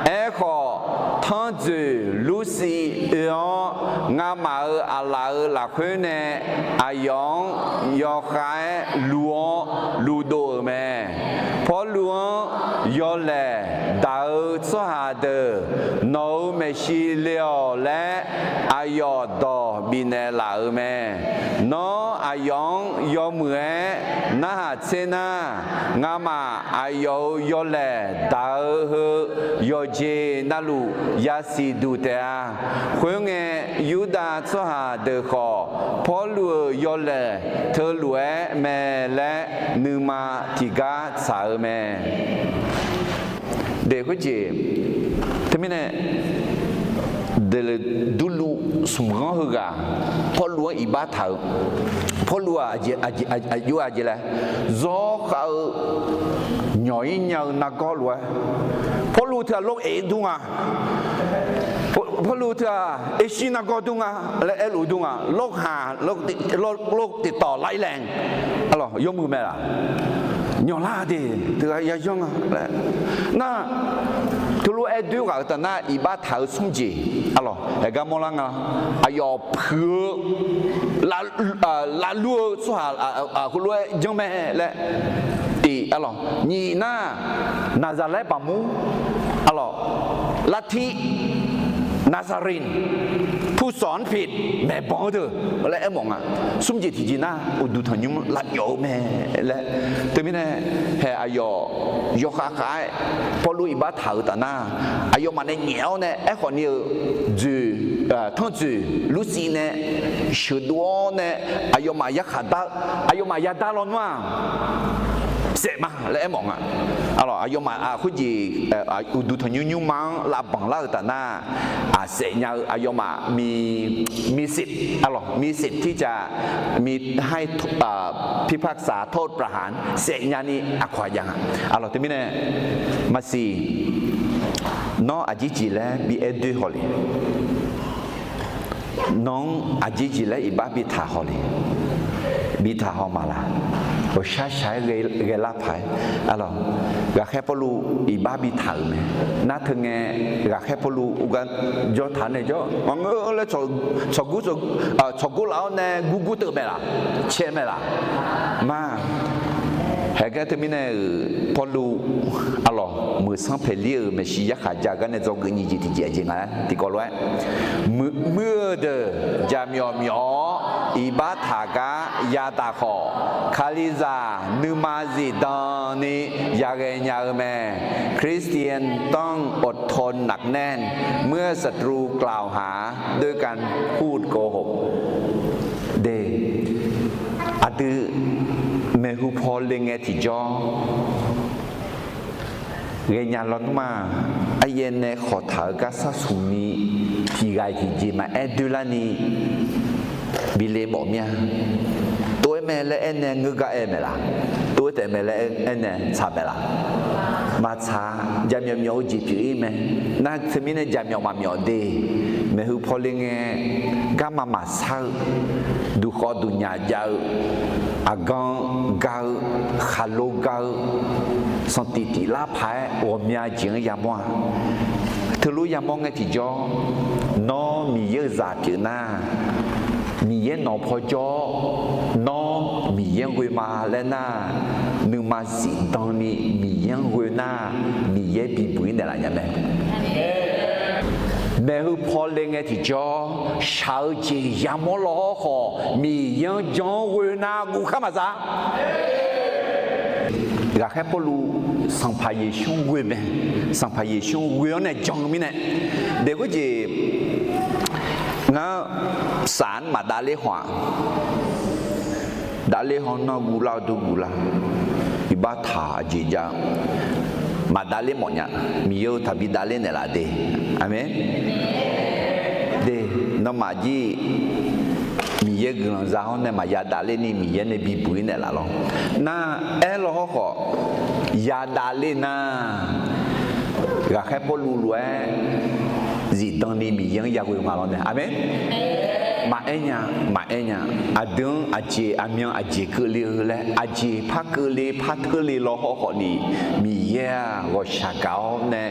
Aerkhawf, tanrjoeq Lursiv oe-awr, ngamaf-euq aqlaf-euq lafkhoer nae aqyawf-anr yawkhav-aer luv-awr luvdov-euq mae. Pawrluv-anr yawlaeq daq-eu tsawrhaq deuq, nawq-euq maeqshi le-awq laer aqyawf dawq bifnaeq laf-euq mae. Nawr aqyawf-anr yawmuiq-aer narhaq tser nar, ngamaf aqyawf-euq yawlaeq daq-eu heu yawqjeq navluf yasiq duq taef-a. Khoerngae, Yurdav tsawrhaq deuq khawf, Pawrluv-euq yawlaeq teulof-aer mae laer nuima tiqgar tsaq-eu mae. Deq khoerjeq, teumirnae, Durluv smq ghanr heughaq, Pawrluv-anr iqbax taq-eu, Pawrluv-aq aqjeq, aqjeq, aqjeq, aqjeq laer, zawr khav-eu nyawq-ir nya-eu nargawr lof-aer, Pawrluv teu-aq lawr aef-eu dur nga. Pawrluv teu-aq Ershir nargawr dur nga laer aerluf dur nga. Lawrhaq, lawr tiqtawq laer laeq, arlawq yawmuiq mae laq? Nyawqlar de teughaq yayanr nga laer. Nar, teulof-aer doer ghaq-euq taf nar, iqbax taq-eu smr jeq, arlawq aergar mawrlar nga. Aqyawf puiq-eu lavlur-eu tsawrhaq heulof-aer janr mae laer. Tiq, arlawq nyiq nar, Naqzaqlaer baqmur, arlawq lartir, Nazarene, ผู้สอนผิด maeqbanq-eu deuq laer aermawf nga. Smr jeq tiqjeq nar uqduq tanqnymr lavjawf-eu mae laer. Teumirnae, hae aqyawf yawkhav khav-aer Pawrluv iqbax taq-euq taf nar, aqyawfmaf nae nyaef-awr nae aerkhawf ni-euq dzoeq, tanrdzoeq lursiv nae sheuqdov-awr nae, aqyawfmaf yarkhaq dar-eu, aqyawfmaf yadar lawnmr-aq saef ma laer aermawf nga. Arlawq aqyawfmaf khoerjeq uqduq tanqnymr nymrma-anr lavbanq lar-euq taf nar, aqsaef nya-eu aqyawfmaf mi, มีสิทธิ์ arlawq มีสิทธิ์ที่จะ มีให้ พิพากษาโทษประหาร saef nyani aqkawq-a jav nga. Arlawq teumirnae, maqsiq, nawr aqjeq jeq laer bi aer doer haw le. Nawq-anr aqjeq jeq laer iqbax bi taq haw le. Bi taq haw maqlaq? Ghawqshaq shaq-aer ghae lar paq-aer, arlawq, ghaqkhaer Pawrluv iqbax bi taq-euq mae. Nar teu ngae, ghaqkhaer Pawrluv uqgar jawr taq nae jawr maqngeur laer tsawqgur, tsawqgur laf-awr nae gurgur teuv mae laq? Cae mae laq? Ma. Haegar teumirnae-euq Pawrluv, arlawq, muiq sanr paeqlir-euq maeqshi yarkhaq ja gar nae dzawgeuf nyiq jeq tiqjeq aqjeq nga-aer tiqkawv lof-aer, muiq-eu deuq jaqmyawf myawf-awr iqbax taq gar yadaq khawf, Kalizaq nuima zifdan ni yaghae nya-eu mae. คริสเตียนต้องอดทนหนักแน่น เมื่อศัตรูกล่าวหาด้วยการพูดโกหก De, aqdui maeqhu paw le ngae tiqjawr ghaenya lawnmr-aq, aryaer nae khawqtaq-eu gar sar smq ni tiqghaq-iq tiqjeq maqaer doerlarni bi le mawf mir-a. Tov-aer mae laer aernae ngeur gar aer mae laq? Tov-aer taef mae laer aernae tsaq mae laq? Maqtsaq-a. Jaqmyawf myawf-eu jeq pyeuf-ir mae. Nar teumirnae jaqmyawf maqmyawf de, maeqhu paw le ngae garma maqsar-eu, duqkhawf duqnyaf jav-eu, aqgan ga-eu, khaqlo ga-eu, sanqtif tif lar paq-aer ghawqmya jeq-anr yamawr-a. Teulof yamawr ngae tiqjawr, nawr Miqyaer-euq zaq pyeuf nar, Miqyaer nawq paw jawr-awr, nawr Miqyaer-anr ghoe ma laer nar, nuima zifdan ni Miqyaer-anr ghoe nar, Miqyaer bibuq-ir naeqlaf nya mae. Maeqhu paw le ngae tiqjawr, shaq-eu jeq yamawr law hawr khawf, Miqyaer-anr jan-anr ghoe nar guv khar maqza. Ghaqkhaer Pawrluv Sanqpaq Yeqsur-anr ghoe mae. Sanqpaq Yeqsur-anr ghoe-awr nae jan-eu mirnae, de khoerjeq ngar saq-anr maqdav ler haw-aq, dav ler haw nar guvlar-eu dur guvlar, iqbax taq-eu jeq jav-eu maqdav ler mawf nya. Miqyaer-eu taqbi dav ler naeqlaf de. Aqmeq. De, nawmaf jir Miqyaer guiqlanq za-awr nae maqya dav ler ni Miqyaer nae bibuq-ir naeqlaf lawr. Nar, aer law hawr khawf, ya dav ler nar, ghaqkhaer Pawrluv lof-aer zifdan ni Miqyaer-anr yaghoe nga lawr nae. Aqmeq. Maqaer nya, maqaer nya. Aqdui-anr aqjeq aqmyan aqjeq keuvle-eu laer aqjeq par keuvle par teurle law hawr khawf ni, Miqyaer-aq ghawqshaq gaq-awr nae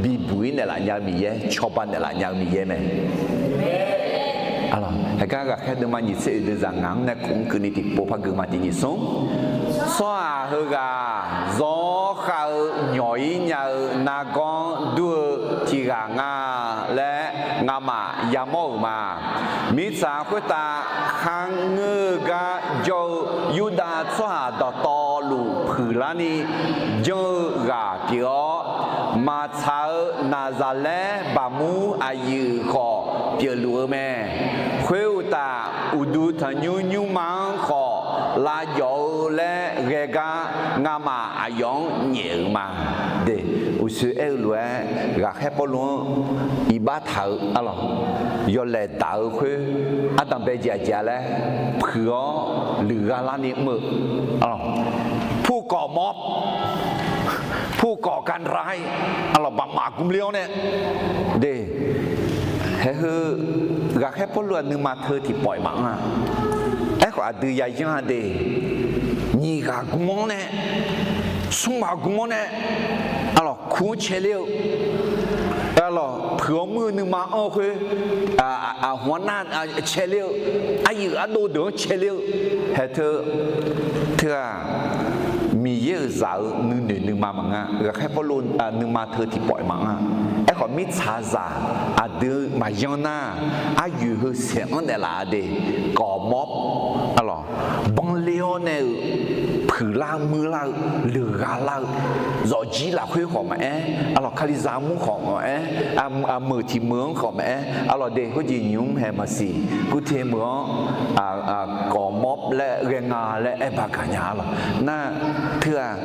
bibuq-ir naeqlaf nya-eu Miqyaer, cawba naeqlaf nya-eu Miqyaer mae. Aqlawq, heugar ghaqkhaer deuvma nyiq tser oeq deuq zaq ngaq-anr nae kuf-anr keuvni tiqpov par geufma tiq nyiq smr. Tsawrhaq heughaq zawr khav-eu nyawq-ir nya-eu nargawr dur-eu tiq ghaq nga laer ngamaf yamawr-euq ma. Mirtsaq khoertav kharngeur-eu gar jawr-eu Yurdav tsawrhaq dawqtawvluf puiqlarni janr-eu ghaq pyeuf-awr, maqtsaq-eu Naqzaqlaer baqmur aqyuif khawf pyeufluf-eu mae. Khoeruqtaf, uqduq tanqnymr nymrma-anr khawf lavjawf-eu laer ghae gar, ngamaf aqyawf-anr nyaef-euq ma. De, uqshoe aer-eu lof-aer, ghaqkhaer Pawrluv-anr iqbax taq-eu arlawq, yawlaeq daq-eu khoer, ardanq bae jeq aqjeq-a laer puiq-awr luiqgha larni mr-eu arlawq, ผู้ก่อม็อบ ผู้ก่อการร้าย arlawq, baqmaf gmq le-awr nae, de, haeq heu ghaqkhaer Pawrluv-aq nuima teu tiqpawf-iq maqanr-a. Aerkhawf aqdui yayanr-a de, nyiq ghaq gmr-awr nae, smr ghaq gmr-awr nae, arlawq, kur-anr caeler-eu, arlawq, puiq-awr mr-eu nuima anr-eu khoer, aqhmq-anr nar caeler-eu, aqyuif ardov deuq-anr caeler-eu, haeq teu, teu-aq, Miqyaer-euq zaq-eu nuinoeq nuima maqngeur-a. Ghaqkhaer Pawrluv nuima teu tiqpawf-iq maqanr-a. Aerkhawf mirtsaqzaq aqdui maqyanr nar, aryoeq heu saeq-anr naeqlaf-a de, ก่อม็อบ arlawq, banle-awr nae-euq, puiqlar muirlar-eu, luiqgha lar-eu, zawqjir lafkhoer khawf maqaer, arlawq, kalizaq armur khawf maqaer, meuq tiq meuq-anr khawf maqaer, arlawq, de, khoerjeq nymq-mr hae maqsiq, kurte meuq-anr ก่อม็อบ laer ghae nga laer aer ba gaq nya arlawq. Nar, teu-aq,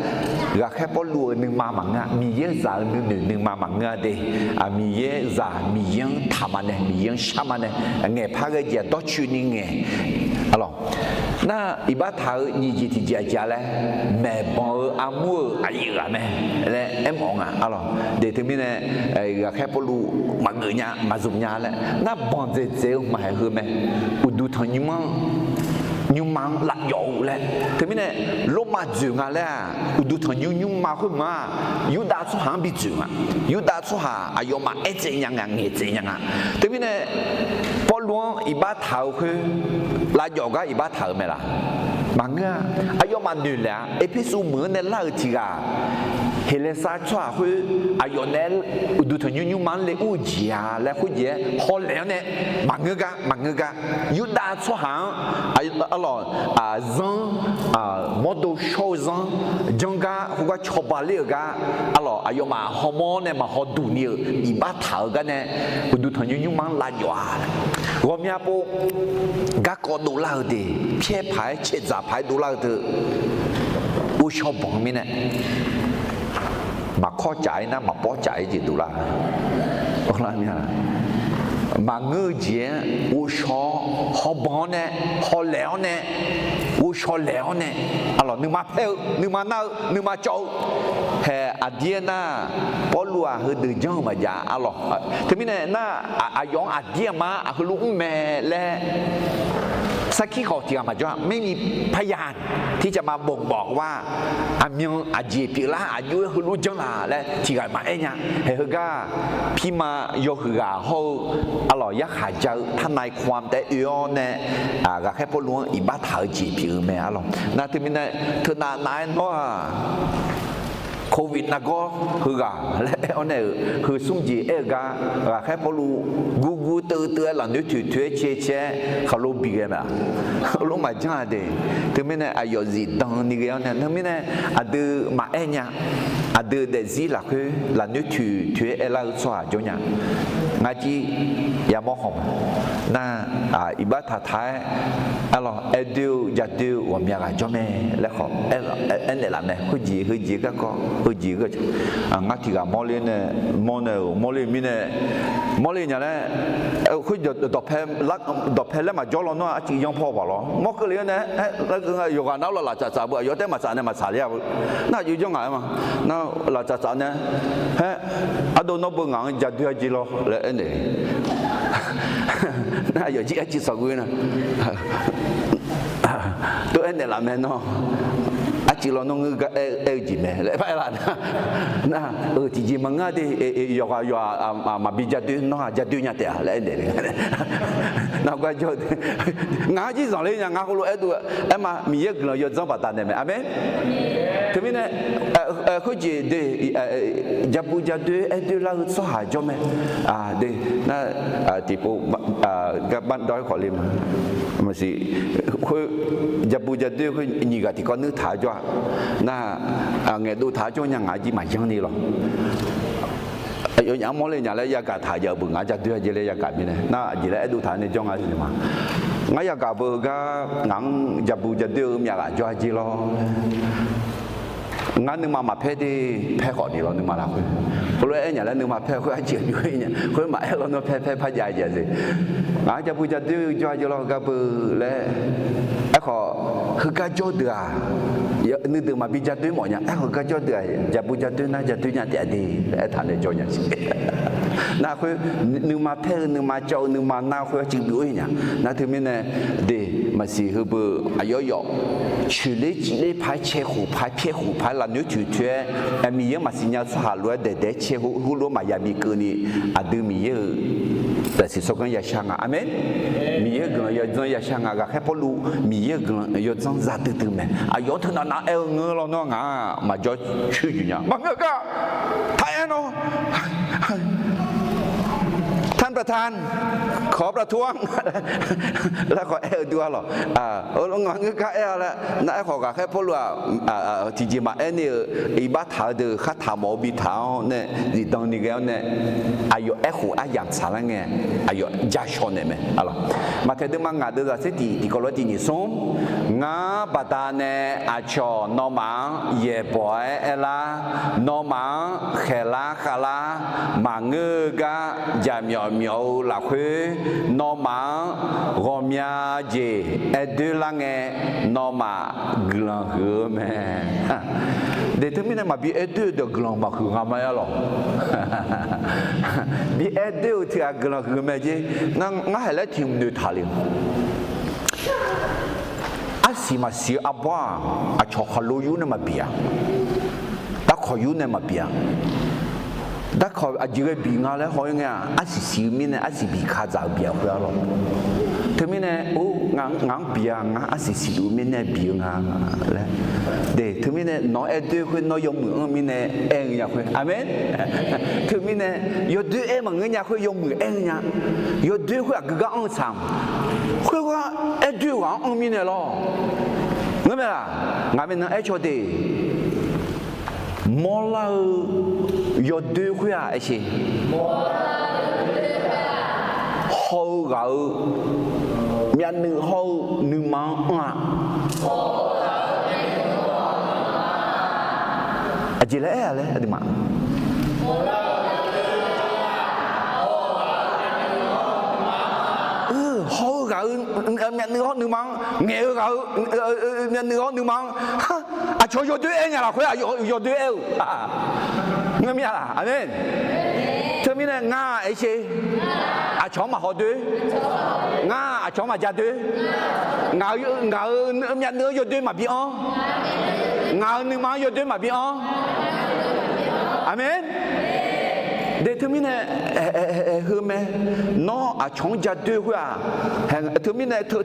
ghaqkhaer Pawrluv-euq nuima maqngeur-a. Miqyaer-euq zaq-eu nuinoeq nuima maqngeur-a de. Miqyaer zaq, Miqyaer-anr taqma nae, Miqyaer-anr sharma nae, ngaeqpar ghae jeq-aq dawrcoeni ngaeq, arlawq. Nar, iqbax taq-eu nyiq jeq tiqjeq aqjeq-a laer, maeqbanq-eu armur-euq aqyuif ghaq mae laer aermawf nga arlawq. De, teumirnae ghaqkhaer Pawrluv maqgeuf nya maqzmq nya laer nar, banq dzaeqdzaeq-eu maqhaeq heu mae. Uqduq tanqnymr-anr, nymrma-anr lavjawf-eu laer. Teumirnae Lormav dzoeq nga laer-aq, uqduq tanqnymr nymrma khoermeuq-aq, Yurdav tsawrhaq-anr bi dzoeq nga. Yurdav tsawrhaq aqyawfmaf aer tsaev nya nga, ngaeq tsaev nya nga. Teumirnae Pawrluv-anr iqbax taq-eu khoer, lavjawf gar iqbax taq-eu mae laq? Maqngeur-a. Aqyawfmaf noeq laeq-a. Erpersu meuq-anr nae lar-euq tiq ghaq, Heqlaeqsar tsawrhaq khoer, aqyawf naeq-aer uqduq tanqnymr nymrma-anr le ur-eu jeq-a laer khoerjeq-aer hawlaeq-awr nae, maqngeur gar, maqngeur gar, Yurdav tsawrhaq-anr, arlawq, zanr, mawrdo shawr-eu zanr, janr gar khoergar cawba ler-euq gar, arlawq, aqyawfmaf hawmawr-awr nae maqhaw duq ni-euq iqbax taq-eu gar nae, uqduq tanqnymr nymrma-anr lavjawf-a. Ghawqmya pov garkawv dovlar-eu de, pyaer paq-aer caeqdzaq paq-aer dovlar-eu teu, ghovshaw banq mirnae, maqkawr caf-ir nar maqpawr caf-ir jeq dovlar. Maqngeur-eu jeq-aer ghovshaw-awr, hawbanq-awr nae, hawlaeq-awr nae, ghovshaw laeq-awr nae, arlawq, nuima paer-eu, nuima nar-eu, nuima cawv-eu, haeq aqdir-aer nar, Pawrluv-aq heudeuq janr-eu maqjav arlawq. Teumirnae nar, aqyawf-anr aqdir aqma-anr aqheulof mr mae laer sarkir khawf tiq ghaq maqjawr-a. ไม่มีพยานที่จะมาบ่งบอกว่า aqmyan aqjeq pyeuflar aqjox-aer heulof janr laq laer tiq ghaq maqaer nya. Haeq heugar, pirma yawhuiq ghaq hawr-eu, arlawq, yarkhaq ja-eu ทนายความ taef-aer oe-awr nae, ghaqkhaer Pawrluv-anr iqbax taq-eu jeq pyeuf-eu mae arlawq. Nar teumirnae, teunav nav-aer nawr-aq, โควิด nargawr heughaq laer aer-awr nae-euq heu smr jeq aer-eu gar, ghaqkhaer Pawrluv gurgur teuv teuv-aer lafnoer toeq toeq-aer cae cae-aer khaqlo bi ghae mae-aq. Lormav janr-a de. Teumirnae aqyawf zifdan ni ghae-awr nae, teumirnae aqdui maqaer nya. Aqdui daefzir lafkhoer lafnoer toeq toeq-aer aerlar-eu tsawrhaq jawr nya. Ngar jir yamawr hawq ma. Nar, iqbax taqtaq-aer, arlawq, aer doe-eu ja doe-eu ghawqmya ghaq jawr mae laer khawf aernaeq laf mae. Heujeq heujeq garkawv heujeq, ngar tiq ghaq mawrler nae, mawr nae-euq mawrler mirnae, mawrler nya laer, khoer dawqpae laer maqjawr lawnmr-aq, arciv yanr paw paq lawr mawr keuvle-awr nae, yawqghaq nar laf laf tsaf tsaf beu aqyawf taef maqtsaf nae maqtsaq ler-a beu. Nar aqjox janr ngaq-aer ma. Nar laf tsaf tsaf nae, haer, ardov nawr beu ngaq-anr ja doe-a jeq lawr laer aernaeq. Nar aqyawf jir arciv sawq ghoe na. Tov aernaeq laf mae nawr. Aqcif lawq nawr ngeur gar aer-eu jeq mae laer aer-a nar, nar-euq tiqjeq maqngeur de, yawqghaq yawqghaq maqbi ja doer, nawr-aq ja doer nya taef-a laer aer naeq le. Nar gar jawr, ngaq-anr jir zanqler nya, ngar heulof aer dov-eu, aerma Miqyaer guiqlanq yawdzanr baqdanae mae. Aqmeq. Teumirnae khoerjeq de, ja bu ja doer aer doer lar-eu tsawrhaq jawr mae. De, nar tiqpov gar bar dawr-aer khawf le ma. Maqsiq, khoer ja bu ja doer khoer nyiq ghaq tiqkawv nuir taq-eu jawr-aq, nar ngaeqdov taq-eu jawr nya ngaq jir maqyanr ni lawq. Aqyawfnyaf-anr mawrle nya laer yagaq taq jav-eu beuq ngaq-anr ja doer-a jeq laer yagaq mirnae nar aqjeq laer aerdov taq nae jawr nga siq ma. Ngar yagaq beu heugar ngaq-anr ja bu ja doer-eu myavghaq jawr-a jeq lawr. Ngar nuima maqpaer de, paer khawf ni lawr nuima lafkhoer. Heulof-aer aer nya laer nuima paer khoer arciq aqjox-aer nya khoer maqaer lawr nawr paer paer par jav-a jeq-a siq. Ngaq-anr ja bu ja doer-eu jawr-a jeq lawr heugar beu laer. Aerkhawf, heugar jawr deuq-aq, nuideuq maqbi ja doer mawf nya. Aerkhawf gar jawr deuq-aq ja bu ja doer nar ja doer nya taef-a de laer aertaq nae jawr nya siq. Nar khoer nuima paer-eu nuima cawv-eu nuima nar khoer arciq byov-ir nya. Nar teumirnae de, maqsiq heubeu aqyawf yawf coeqler cifler paq-aer cae khof paq-aer pyaer khof paq-aer lafnoer toeq toeq-aer Miqyaer maqsiq nya-eu tsawrhaq lof-aer daeq daeq-aer cae heulof-aer maqya bikeuvni aqdui Miqyaer-euq zaqsiq tsawrganr yashar nga. Aqmeq. Miqyaer-euq guiqlanq yawdzanr yashar nga. Ghaqkhaer Pawrluv Miqyaer-euq guiqlanq yawdzanr za duidui mae. Aqyawf-anr teunav nav aer-eu ngeur lawr nawr ngaq-aq maqjawr coer juq nya maqngeur gar. Taq aer nawr ท่านประธาน ขอประท้วง laer khawf aer-eu dur-a lawq. Ngaq ngeur gar aer-a laer nar aerkhawf ghaqkhaer Pawrluv-aq tiqjeq maqaer ni-euq iqbax taq-eu deuq khar taq mawf-eu bi taq-awr nae zifdan ni ghae-awr nae aqyawf aerkhof aryamq tsaqlar ngae aqyawf ja shaw naeq mae. Maqtaeq deuvma ngaq deuvzaq tser tiq tiqkawv lof-aer tiq nyiq smr. Ngar baqdanae aqcawq nawmaf-anr yaeqbawq-aer aerlar, nawmaf-anr khaeqlar khavlar maqngeur-eu gar jaqmyawf myawf-eu lafkhoer, nawmaf-anr ghawqmya jeq aer doer lar ngae, nawmaf guiqlanq huiq-eu mae. De teumirnae maqbi aer doer-eu deuq guiqlanq maqhuiq nga ma-aer lawq. Bi aer doer-eu tiq ghaq guiqlanq huiq-eu mae jer. Ngar haeq laer tiq hmq noeqtaq le-eu Arsiq maqsiq-eu arbawr-aq, aqcawq khaqlo yur nae maqbif-a. Darkawq yur nae maqbif-a. Darkawq aqjeq ghae bif nga laer haw-ir ngae-aq, arsiq siq-eu mirnae arsiq bif kadzaq-eu bif-a khoer-a lawr. Teumirnae, or, ngaq-anr bif-a, ngar arsiq siqluf-eu mirnae bif-eu nga laer. De, teumirnae nawq-anr aer doer khoer nawr yawmuiq anr-eu mirnae aer-eu nya khoer. Aqmeq. Teumirnae yawdoer aer maqngeur nya khoer yawmuiq aer-eu nya. Yawdoer khoer aqgeu gar anr-eu tsaq-a. Khoergar aer doer-eu ghaq-anr anr mirnae lawr. Ngeurmae laq? Ngaq maeqnan aer caw de. Mawrlar-eu yawdoer khoer-aq aer sher. Haw-eu ghaq-eu myavnuiv hawr-eu nuima-anr anr-a. Aqjeq laer aer-a laer aqduimaf. Haw-eu ghaq-eu myavnuiv hawr nuima-anr, ngaeq-eu ghaq-eu myavnuiv hawr nuima-anr, aqcawq yawdoer aer nya lafkhoer yawdoer aer-eu. Ngeurmir-a laq? Aqmeq. Teumirnae ngar aer sher. Aqcawq-anr maqhaw doer. Ngar aqcawq-anr maqja doer. Ngaq-euq myavnuiv-anr yawdoer maqbi anr. Ngaq-euq nuima-anr yawdoer maqbi anr. Aqmeq. De teumirnae, heu mae. Nawr aqcawq-anr ja doer khoer-aq, teumirnae teu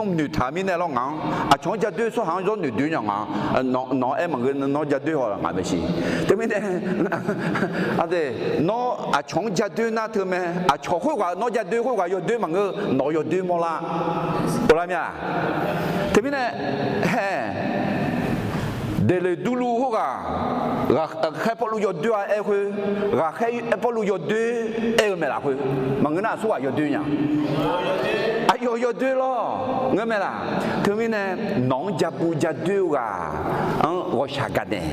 noeqtaq mirnae lawr ngaq-anr aqcawq-anr ja doer tsawrhaq-anr zawr noeqdoer nya ngaq, nawq-anr aer maqngeur nawr ja doer haw laq ngaq maeqshi. Teumirnae, aqde, nawr aqcawq-anr ja doer nar teu mae. Aqcawq khoerghaq nawr ja doer khoerghaq yawdoer maqngeur nawq-eu yawdoer mawrlar. Uvlar mir-a. Teumirnae, hae, Deqleqdurluv khoerghaq, ghaqkhaer Pawrluv yawdoer-a aer khoer, ghaqkhaer Pawrluv yawdoer aer-eu mae lafkhoer, maqngeur nar aqsurghaq yawdoer nya. Aqyawf yawdoer lawr. Ngeurmae laq? Teumirnae nawq-anr ja bu ja doer-eu ghaq-anr ghawqshaq gaqnaeq.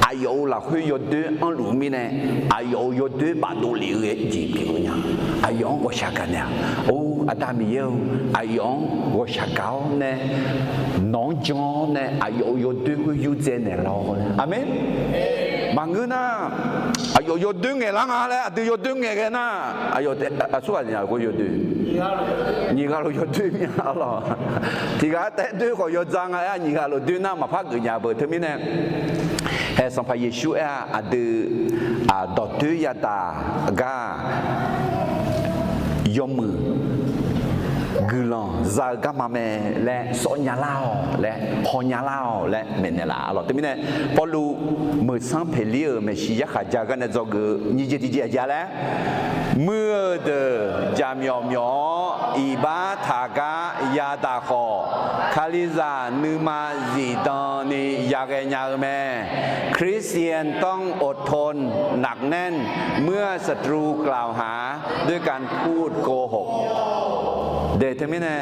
Aqyawf-euq lafkhoer yawdoer anrluf-eu mirnae, aqyawf-euq yawdoer bafdov lef-eu jeq pyeuf-eu nya. Aqyawf-anr ghawqshaq gaqnaeq-a. Or, Aqda Miqyaer-eu, aqyawf-anr ghawqshaq gaq-awr nae, nawq-anr jan-awr nae aqyawf-euq yawdoer khoer yurdzae naeqlawr-awr. Aqmeq. Maqngeur nar, aqyawf yawdoer ngaeqlar nga laer, aqdui yawdoer ngaeqghae nar, aqyawf aqsurghaq nya khoer yawdoer, nyiq ghaq lof yawdoer mir-a lawq. Tiq ghaq taef doer khawf yawdzaq nga aer, nyiq ghaq lof doer nar maqpar geufnya beu. Teumirnae, hae Sanqpaq Yeqsur aer-a, aqdui dawqdoer yadaq gar yawmuiq guiqlanq za-eu garma mae laer sawfnya lar-awq laer, hawnya lar-awq laer maeqnaeq laf-a lawq. Teumirnae, Pawrluv Meuqsanr Peqlir-euq maeqshi yarkhaq ja gar nae dzawgeuf-eu nyiq jeq tiqjeq aqjeq-a laer, muir-eu deuq jaqmyawf myawf-awr iqbax taq gar yadaq khawf, Kalizaq nuima zifdan ni yaghae nya-eu mae. คริสเตียนต้องอดทน หนักแน่น เมื่อศัตรูกล่าวหา ด้วยการพูดโกหก de teumirnae,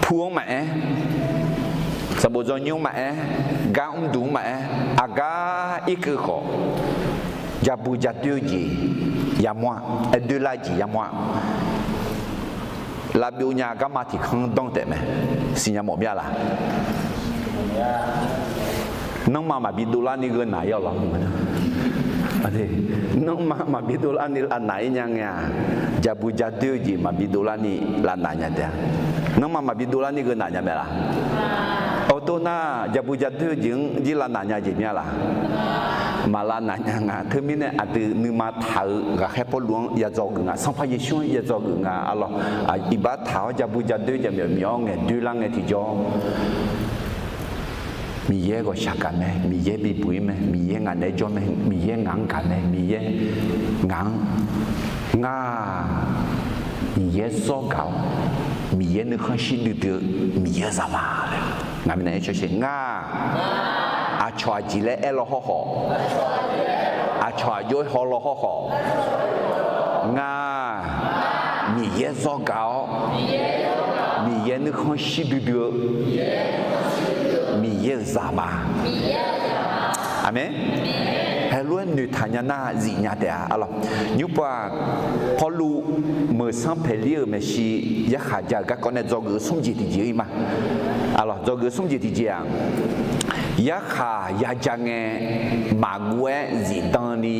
pu-anr maqaer, sanqbof dzawnymr-anr maqaer, gar mrduq-anr maqaer, aqgar irkeuv khawf, jabu jadoer-eu jeq yamawr-a, aer doerlar-eu jeq yamawr-a, lavbyov nya garma tiq kanr danr taef mae. Siqnya mawf mir-a laq? Nanrma maqbi dovlar ni gheu naq-ir-awq lawr. Nanrma maqbi dovlar ni lavnaq-ir nya ngae-aq, jabu jadoer-eu jeq maqbi dovlar ni lavnaq nya taef-a. Nanrma maqbi dovlar ni gheu naq nya mae laq? Awr, dov nar jabu jadoer-eu jeq-anr jir lavnaq nya jeq mir-a laq? Maq lavnaq nya nga. Teumirnae aqdui nuima taq-eu ghaqkhaer Pawrluv-anr yadzaw geuf nga, Sanqpaq Yeqsur-anr yadzaw geuf nga, a lawq. Iqbax taq-awr jabu jadoer jaqmyawf myawf-awr ngaeq doerlar ngae tiqjawr, Miqyaer ghawqshaq gaq mae, Miqyaer bibuq-ir mae, Miqyaer ngaq naeq-aer jawr mae, Miqyaer ngaq-anr gaq mae, Miqyaer ngaq-anr, ngar, Miqyaer zawr gaq-awr, Miqyaer nuikhanr shir duidui-eu Miqyaer-euq zaqma laer ngaq mirnae aer cawsher. Ngar, aqcawq aqjeq laer aer law hawrkhawf, aqcawq aqjox-aer haw law hawrkhawf, ngar, Miqyaer zawr gaq-awr, Miqyaer nuikhanr shir duidui-eu Miqyaer-euq zaqma. Aqmeq. Heulof-aer noeqtaq nya nar zifnya taef-a, a lawq. Nymr pov-aq, Pawrluv Meuqsanr Paeqlir-euq maeqshi yarkhaq ja-euq garkawv nae dzawgeuf-eu smr jeq tiqjeq-ir ma. A lawq, dzawgeuf-eu smr jeq tiqjeq-aq, yarkhaq ya ja ngae, maqguv-aer zifdan ni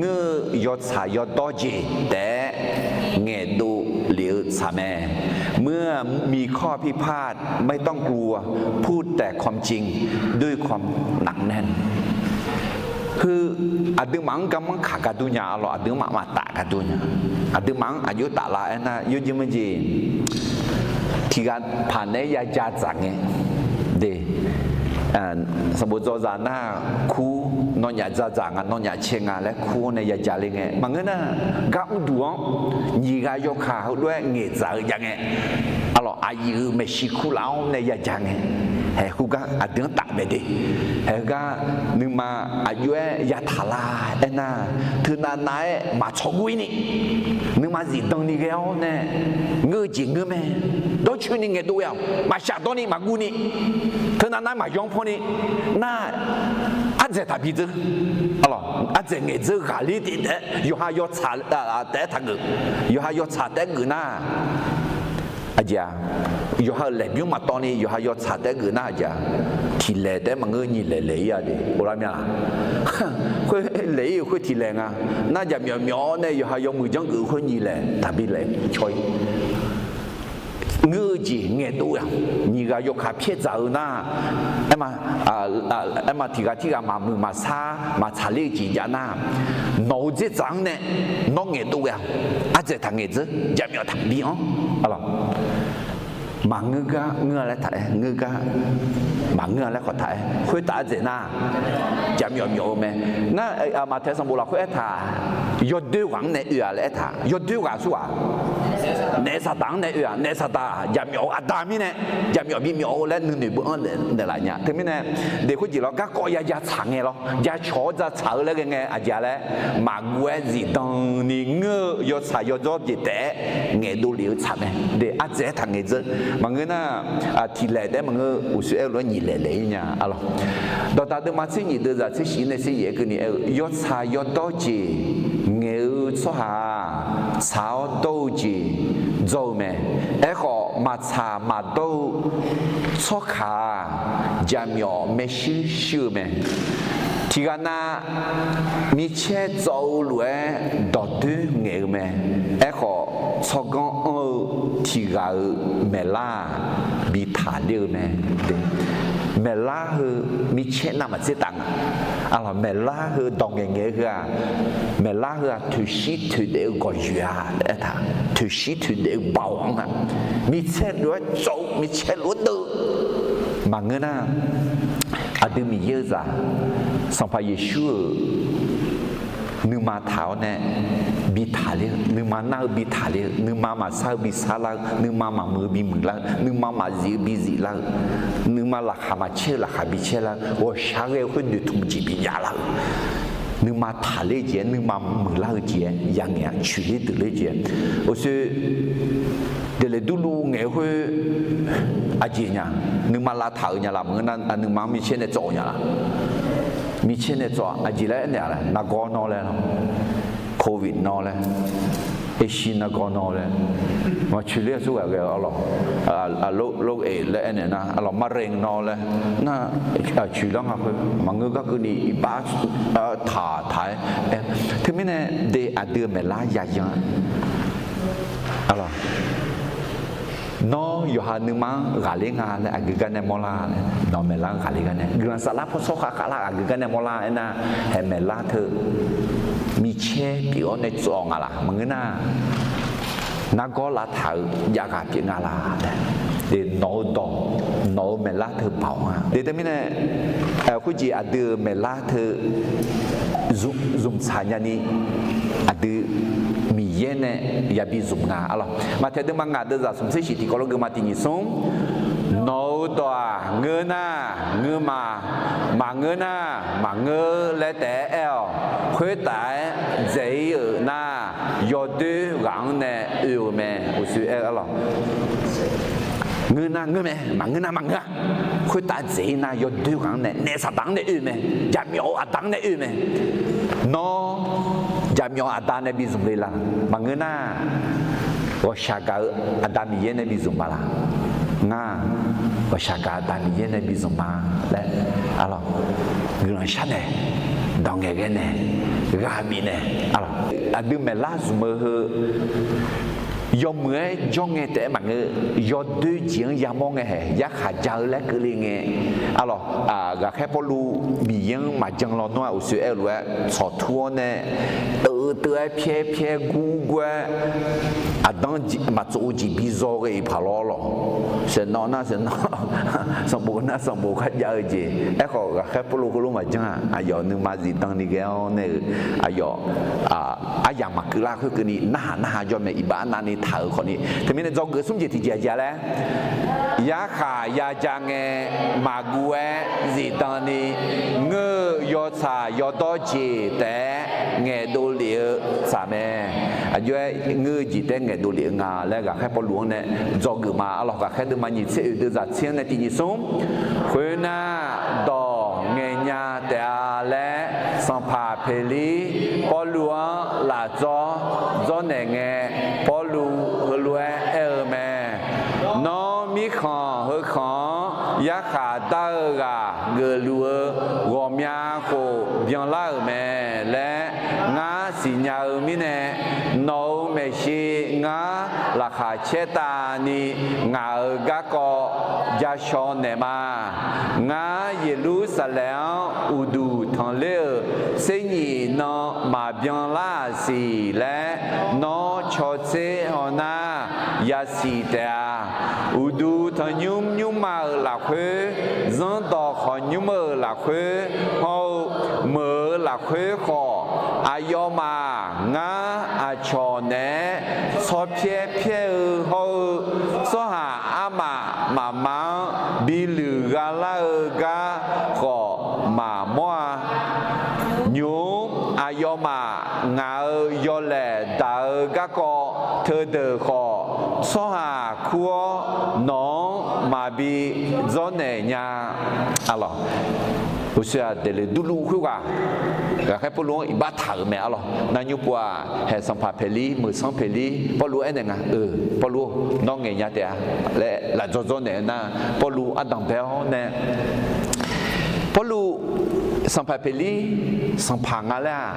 ngeur-eu yawtsaq yawdawr jeq taef-aer ngaeqdov lef-eu tsaq mae. เมื่อมีข้อพิพาทไม่ต้องกลัว พูดแต่ความจริงด้วยความหนักแน่น Heu, aqduimaf-anr garmanr kaq gar dur nya, a lawq, aqdui-anr maqmaf taf gar dur nya. Aqduimaf-anr aqjox taf lar aernar, yawjeq meujeq tiq ghaq paq naeq-aer ya ja dzaq ngae, de, sanqbof dzaw zaq nar, kur, nawnyaf dzaq dzaq nga, nawnyaf cae nga laer kur-anr nae ya ja le ngae, maqngeur nar, gar mrduq-anr nyiq ghaq yawkaq heulof-aer ngaeqdzaq-eu jav ngae, a lawq, aqyuif-euq maeqshi kurlaf-anr nae ya ja ngae, haeq heugar aqdui-anr taf maeq de. Haeq heugar nuima aqjox-aer yataq lar aernar, teunav nav-aer maqtsawq guv-ir ni, nuima zifdan ni ghae-awr nae ngeur-eu jeq ngeur mae. Dawrcoeni ngaeqdov-aer-awq, maqshaf dawr ni maqguv ni, teunav nav-aer maqyaw-anr paw ni, nar, ardzaeq taqbi dzeur, a lawq, ardzaeq ngaeqdzeur ghaqler taef-aer yawqha yawtsaq taef-aer taqgeuf, yawqha yawtsaq taef-aer geuf nar, aqjeq-a, yawqha-euq laeqbymr maqtawv ni yawqha yawtsaq taef-aer geuf nar, aqjeq-a, tiq laeq taef-aer maqngeur, nyiq laeq laeq-ir-a de, ghoflar mya laq? Khoer laeq-ir-euq khoer tiq laeq nga. Nar jaqmyawf myawf-awr nae yawqha yawmuiq janr geuf-eu khoer nyiq laeq taqbi laeq caw-ir. Ngeur-eu jeq ngaeqdov-aer-awq, nyiq ghaq yawkaq pyaer dzaq-eu nar, aer, aer ma, tiq ghaq tirghaq maqmuiq maqsar maqtsaq ler-eu jeq jav nar, nawq-eu dzerdzaq-anr nae nawr ngaeqdov ghae-awq. Ardzaeq taqngaeq dzeur, jaqmyawf taqbi-anr, a lawq, maqngeur gar ngeur-a laer taq-aer, ngeur gar maqngeur-a laer khawf taq-aer, khoertav ardzaeq nar, jaqmyawf myawf-eu mae. Nar, Maqtaeq sanqbof lafkhoer aertaq, yawdoer ghaq-anr nae oe-a laer aertaq, yawdoer ghaq aqsurghaq, naef saqdaq-anr nae oe-aq, naef saqdaq jaqmyawf-eu aqda mirnae, jaqmyawf bimyawf-eu laer nuinoeq beu-anr naeqlaf nya. Teumirnae, deq khoerjeq lawr, garkawv ya ja tsaq ngae lawr, ja cawq-awr ja tsaq-eu laer ghae ngae, aqjeq-a laer, maqguv-aer zifdan ni ngeur-eu yawtsaq yawdzawr jeq taef-aer ngaeqdov lef-eu tsaq mae. Deq ardzaeq-aer taqngaeq dzeur. Maqngeur nar, tiq laeq taef-aer maqngeur, uqshoe aer-eu lof-aer nyiq laeq laeq-ir nya, a lawq. Dawqdaq deuvma tser nyiq deuv zaq tser shif nae tser yaef-aer keuvni aer-eu, yawtsaq yawdawr jeq ngaeq-eu tsawrhaq-aq, tsaq-awr dawr-eu jeq dawr-eu mae. Aerkhawf, maqtsaq maqdawr-eu tsawrkaq-aq, jaqmyawf maershuir shuir-eu mae. Tiqghaq nav micaer tsawv-eu lof-aer dawqdoer ngaeq-eu mae. Aerkhawf, tsawrganr anr-eu tiqghaq-euq maeqlar-aq, bi taqler-eu mae. Maeqlar heu micaer navmaqtser taf nga. Aqlawq, maeqlar heu dawq ngaeqngaeq-eu heu-aq, maeqlar heu-aq toeqshir toeqdaef-eu gawqyoeq-a laer aertaq, toeqshir toeqdaef-eu baoq-anr nga. Micaer lof-aer tsawv-eu, micaer lof-aer deuv-eu maqngeur nar, aqdui Miqyaer-eu zaq Sanqpaq Yeqsur-euq nuima taq-awr nae bi taqler-eu, nuima nar-eu bi taqler-eu, nuima maqsar-eu bi sarlar-eu, nuima maqmuiq-eu bi muiqlar-eu, nuima maqzif-eu bi ziflar-eu, nuima laqkhaq maqcaer-eu laqkhaq bi caerlar-eu, ghawqshaq ghae-eu khoer noeqtmq jeq bi javlar-eu, nuima taqler jeq-aer, nuima muiqlar-eu jeq-aer yangaeq-a, coeqler deuqler jeq-aer. Uqshoe, deuqleq durluv ngaeq-eu khoer aqjeq nya, nuima lavtaq-euq nya laf maqngeur nar, nuima-anr micaer nae tsawv-eu nya laf. Micaer nae tsawv aqjeq laer aernaeq-a laer, nargawr nawr laer, Covid nawr laer, aershir nargawr nawr laer, maqcoeqler-a tsawrghaq ghae-awr lawq, lor-eq laer aernaeq nar, aqlawq มะเร็ง nawr laer nar, coeqlar nga khoer maqngeur gar keuvni iqbax taq taq-aer. Teumirnae de aqdui-euq maeqlar yayan-a, aqlawq, nawr yawqha nuima-anr ghaqler nga laer aqgeu gar nae mawrlar laer, nawq maeqlar-anr ghaqler gar nae guiqlanq saflar paw tsawrhaq khavlar aqgeu gar nae mawrlar aernar, haeq maeqlar teu micaer pyeuf-awr nae tsawv nga laf maqngeur nar, nargawr lavtaq-eu javghaq pyeuf nga laf laer, nawq-eu dawq, nawq-eu maeqlar teu baoq nga. Teumirnae khoerjeq aqdui-euq maeqlar teu zmqtsaq nyani aqdui Miqyaer nae yabi zmq nga, aqlawq. Maqtaeq deuvma ngaq deuvzaq smq tser shiq tiqkawv lof geufma tiq nyiq smr, nawq-eu dawq-aq ngeur nar ngeur ma, maqngeur nar maqngeur laer taef-aer aer-awq. Khoertaf-aer dzaeq-ir-euq nar, yawdoer ghaq-anr nae oe-eu mae. Uqshoe aer-eu arlawq, ngeur nar ngeur mae, maqngeur nar maqngeur-a. Khoertaf-aer dzaeq-ir nar, yawdoer ghaq-anr nae naef Saqdaq-anr nae oe-eu mae. Jaqmyawf-euq Aqda-anr nae oe-eu mae. Nawr jaqmyawf-euq Aqda nae bi zmq le la? Maqngeur nar, ghawqshaq gaq-eu Aqda Miqyaer nae bi zmq ma laq? Ngar, ghawqshaq gaq Aqda Miqyaer nae bi zmq ma laer, arlawq, guiqlanq sharnaeq, dawq ngaeqghae naeq, ghaq bifnaeq, arlawq, aqdui maeqlar zmq-eu heu yawmuiq-aer jawr ngae taef-aer maqngeur, yawdoer jeq-anr yamawr ngae haeq yarkhaq ja-eu laer keuvle ngae, arlawq, ghaqkhaer Pawrluv Miqyaer-anr maqjan lawnmr-aq uqshoe aer-eu lof-aer tsawqtur-awr nae, teuv teuv-aer pyaer pyaer gur gur-aer, aqdanr maqtsov-eu jeq bi zaw ghae-iq paq lawr lawq. Saeqnawv nar saeqnawv, sanqbof nar sanqbof kharjav-eu jeq. Aerkhawf, ghaqkhaer Pawrluv heulof maqjan-aq, aqyawf nuima zifdan ni ghae-awr nae-euq, aqyawf aryamq maqkeuv lar khoerkeuvni narhaq narhaq jawr mae. Iqbax navni taq-euq khawfni, teumirnae dzawgeuf smr jeq tiqjeq aqjeq-a laer, yarkhaq yaja ngae maqguv-aer zifdan ni ngeur-eu yawtsaq yawdawr jeq taef-aer ngaeqdov lef-eu tsaq mae. Aqjox-aer ngeur-eu jeq taef-aer ngaeqdov lef-eu nga laer ghaqkhaer Pawrluv-anr nae dzawgeuf ma. Arlawq, ghaqkhaer deuvma nyiq tser oeq deuvzaq tser-anr nae tiq nyiq smr, khoernar, dawq ngaeqnya taef-a laer, sanqpaq Peqlir Pawrluv-anr lafdzawr dzawrnaeq ngae, Pawrluv heulof-aer aer-eu mae. Nawr mirkhanq heukhanq-anr yarkhaq dar-eu ghaq geufluf-eu ghawqmya khof byanlar-euq mae laer ngar siqnya-eu mirnae, nawq-euq maeqshi ngar laqkhaq caertavni ngaq-euq garkawv ja shaw naeq ma. Ngar Yeqlursaqlaeq-anr uqduq tanqler-euq tser nyif nan maqbyan lar-aq siq laer nawr cawtser haw nar yasiq taef-a. Uqduq tanqnymr nymrma-euq lafkhoer, zanrdawq khawqnymr-euq lafkhoer hawr-eu, meuq-euq lafkhoer khawf, aqyawfmaf ngar aqcawq naeq-aer tsawrpyaer pyaer-eu hawr-eu, tsawrhaq armaf mafma-anr bi luiq gha lar-eu gar khawf maqmawr-a. Nymq-mr aqyawfmaf ngaq-euq yawlaeq daq-eu garkawv teudeuq khawf, tsawrhaq kur-awr nawq-anr maqbi dzawrnaeq nya. Arlawq, uqshoe-aq daefle durluv khoerghaq, ghaqkhaer Pawrluv-anr iqbax taq-euq mae. Arlawq, narnymr pov-aq haeq sanqpaq Peqlir, meuq sanr Peqlir, Pawrluv aernaeq nga, Pawrluv-or, nawr ngaeqnya taef-a laer lafdzawr dzawrnaeq-eu nar, Pawrluv ardanq bae-awr nae, Pawrluv Sanqpaq Peqlir, sanqpaq nga laer-aq,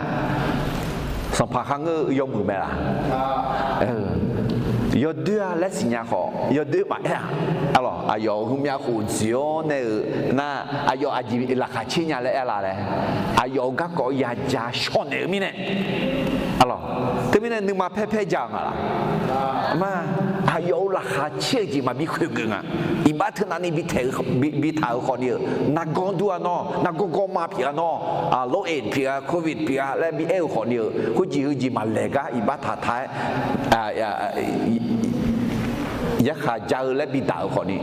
sanqpaq kharngeur-eu yawmuiq mae laq? Yawdoer-a laer siqnya khawf, yawdoer maqaer-aq. Arlawq, aqyawf-euq heumyav khof dzoeq-awr nae-euq nar, aqyawf aqjeq laqkhaq caer nya laer aer la laer, aqyawf-euq garkawv yajaq shawrnaeq-eu mirnae, arlawq, teumirnae nuima paer paer ja-eu nga laq? Aqma, aqyawf-euq laqkhaq caer-eu jeq maqbi khoeq geuf nga. Iqbax teu navni bi taeq-eu, bi, bi taq-euq khawfni-euq, nargawr dur-a nawr, nargawr gawrma pyeuf-a nawr, lor-eq pyeuf-a, covid pyeuf-a laer bi aer-eu khawfni-euq, khoerjeq heujeq maqlaeq gar iqbax taqtaq-aer yarkhaq ja-eu laer bi daq-euq khawfni.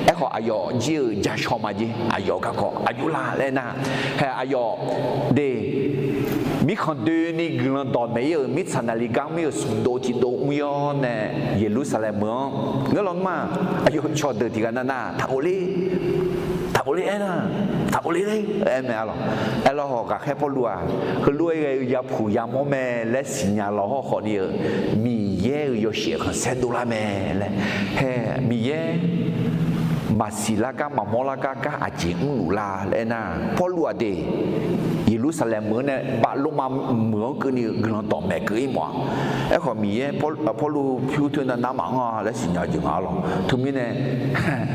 Aerkhawf, aqyawf jir-euq ja shaw ma jer, aqyawf garkawv aqjox la laer nar, hae aqyawf de, mirkhanq doeni guiqlanq dawqmaeq-ir-euq mirtsaq naqli gar mr-ir-euq smq dov tiq dov mr-ir-awr nae, Yeqlursaqlaeq meuq-anr ngeur lawnmr-aq, aqyawf cawqdeuq tiq ghaq navnav taqghov ler, taqghov ler aernar, taqghov ler ler aer mae arlawq. Aerlawr hawq ghaqkhaer Pawrluv-aq, heulof-aer ghae-eu yapuq yamawr mae laer siqnya lawhawr khawfni-euq, Miqyaer-euq yawshaef khanqsaer dovlar mae laer, hae Miqyaer maqsiq lar gar maqmawr lar gar gar aqjeq mrluf la laer aernar, Pawrluv-aq de, Yeqlursaqlaeq meuq-anr nae bav Lormav meuq-anr keuvni-eu guiqlanq dawqmaeq keuv-ir mawf-a. Aerkhawf, Miqyaer Pawrluv pyur teu navnav maqanr-a laer siqnya-eu jeq nga arlawq. Teumirnae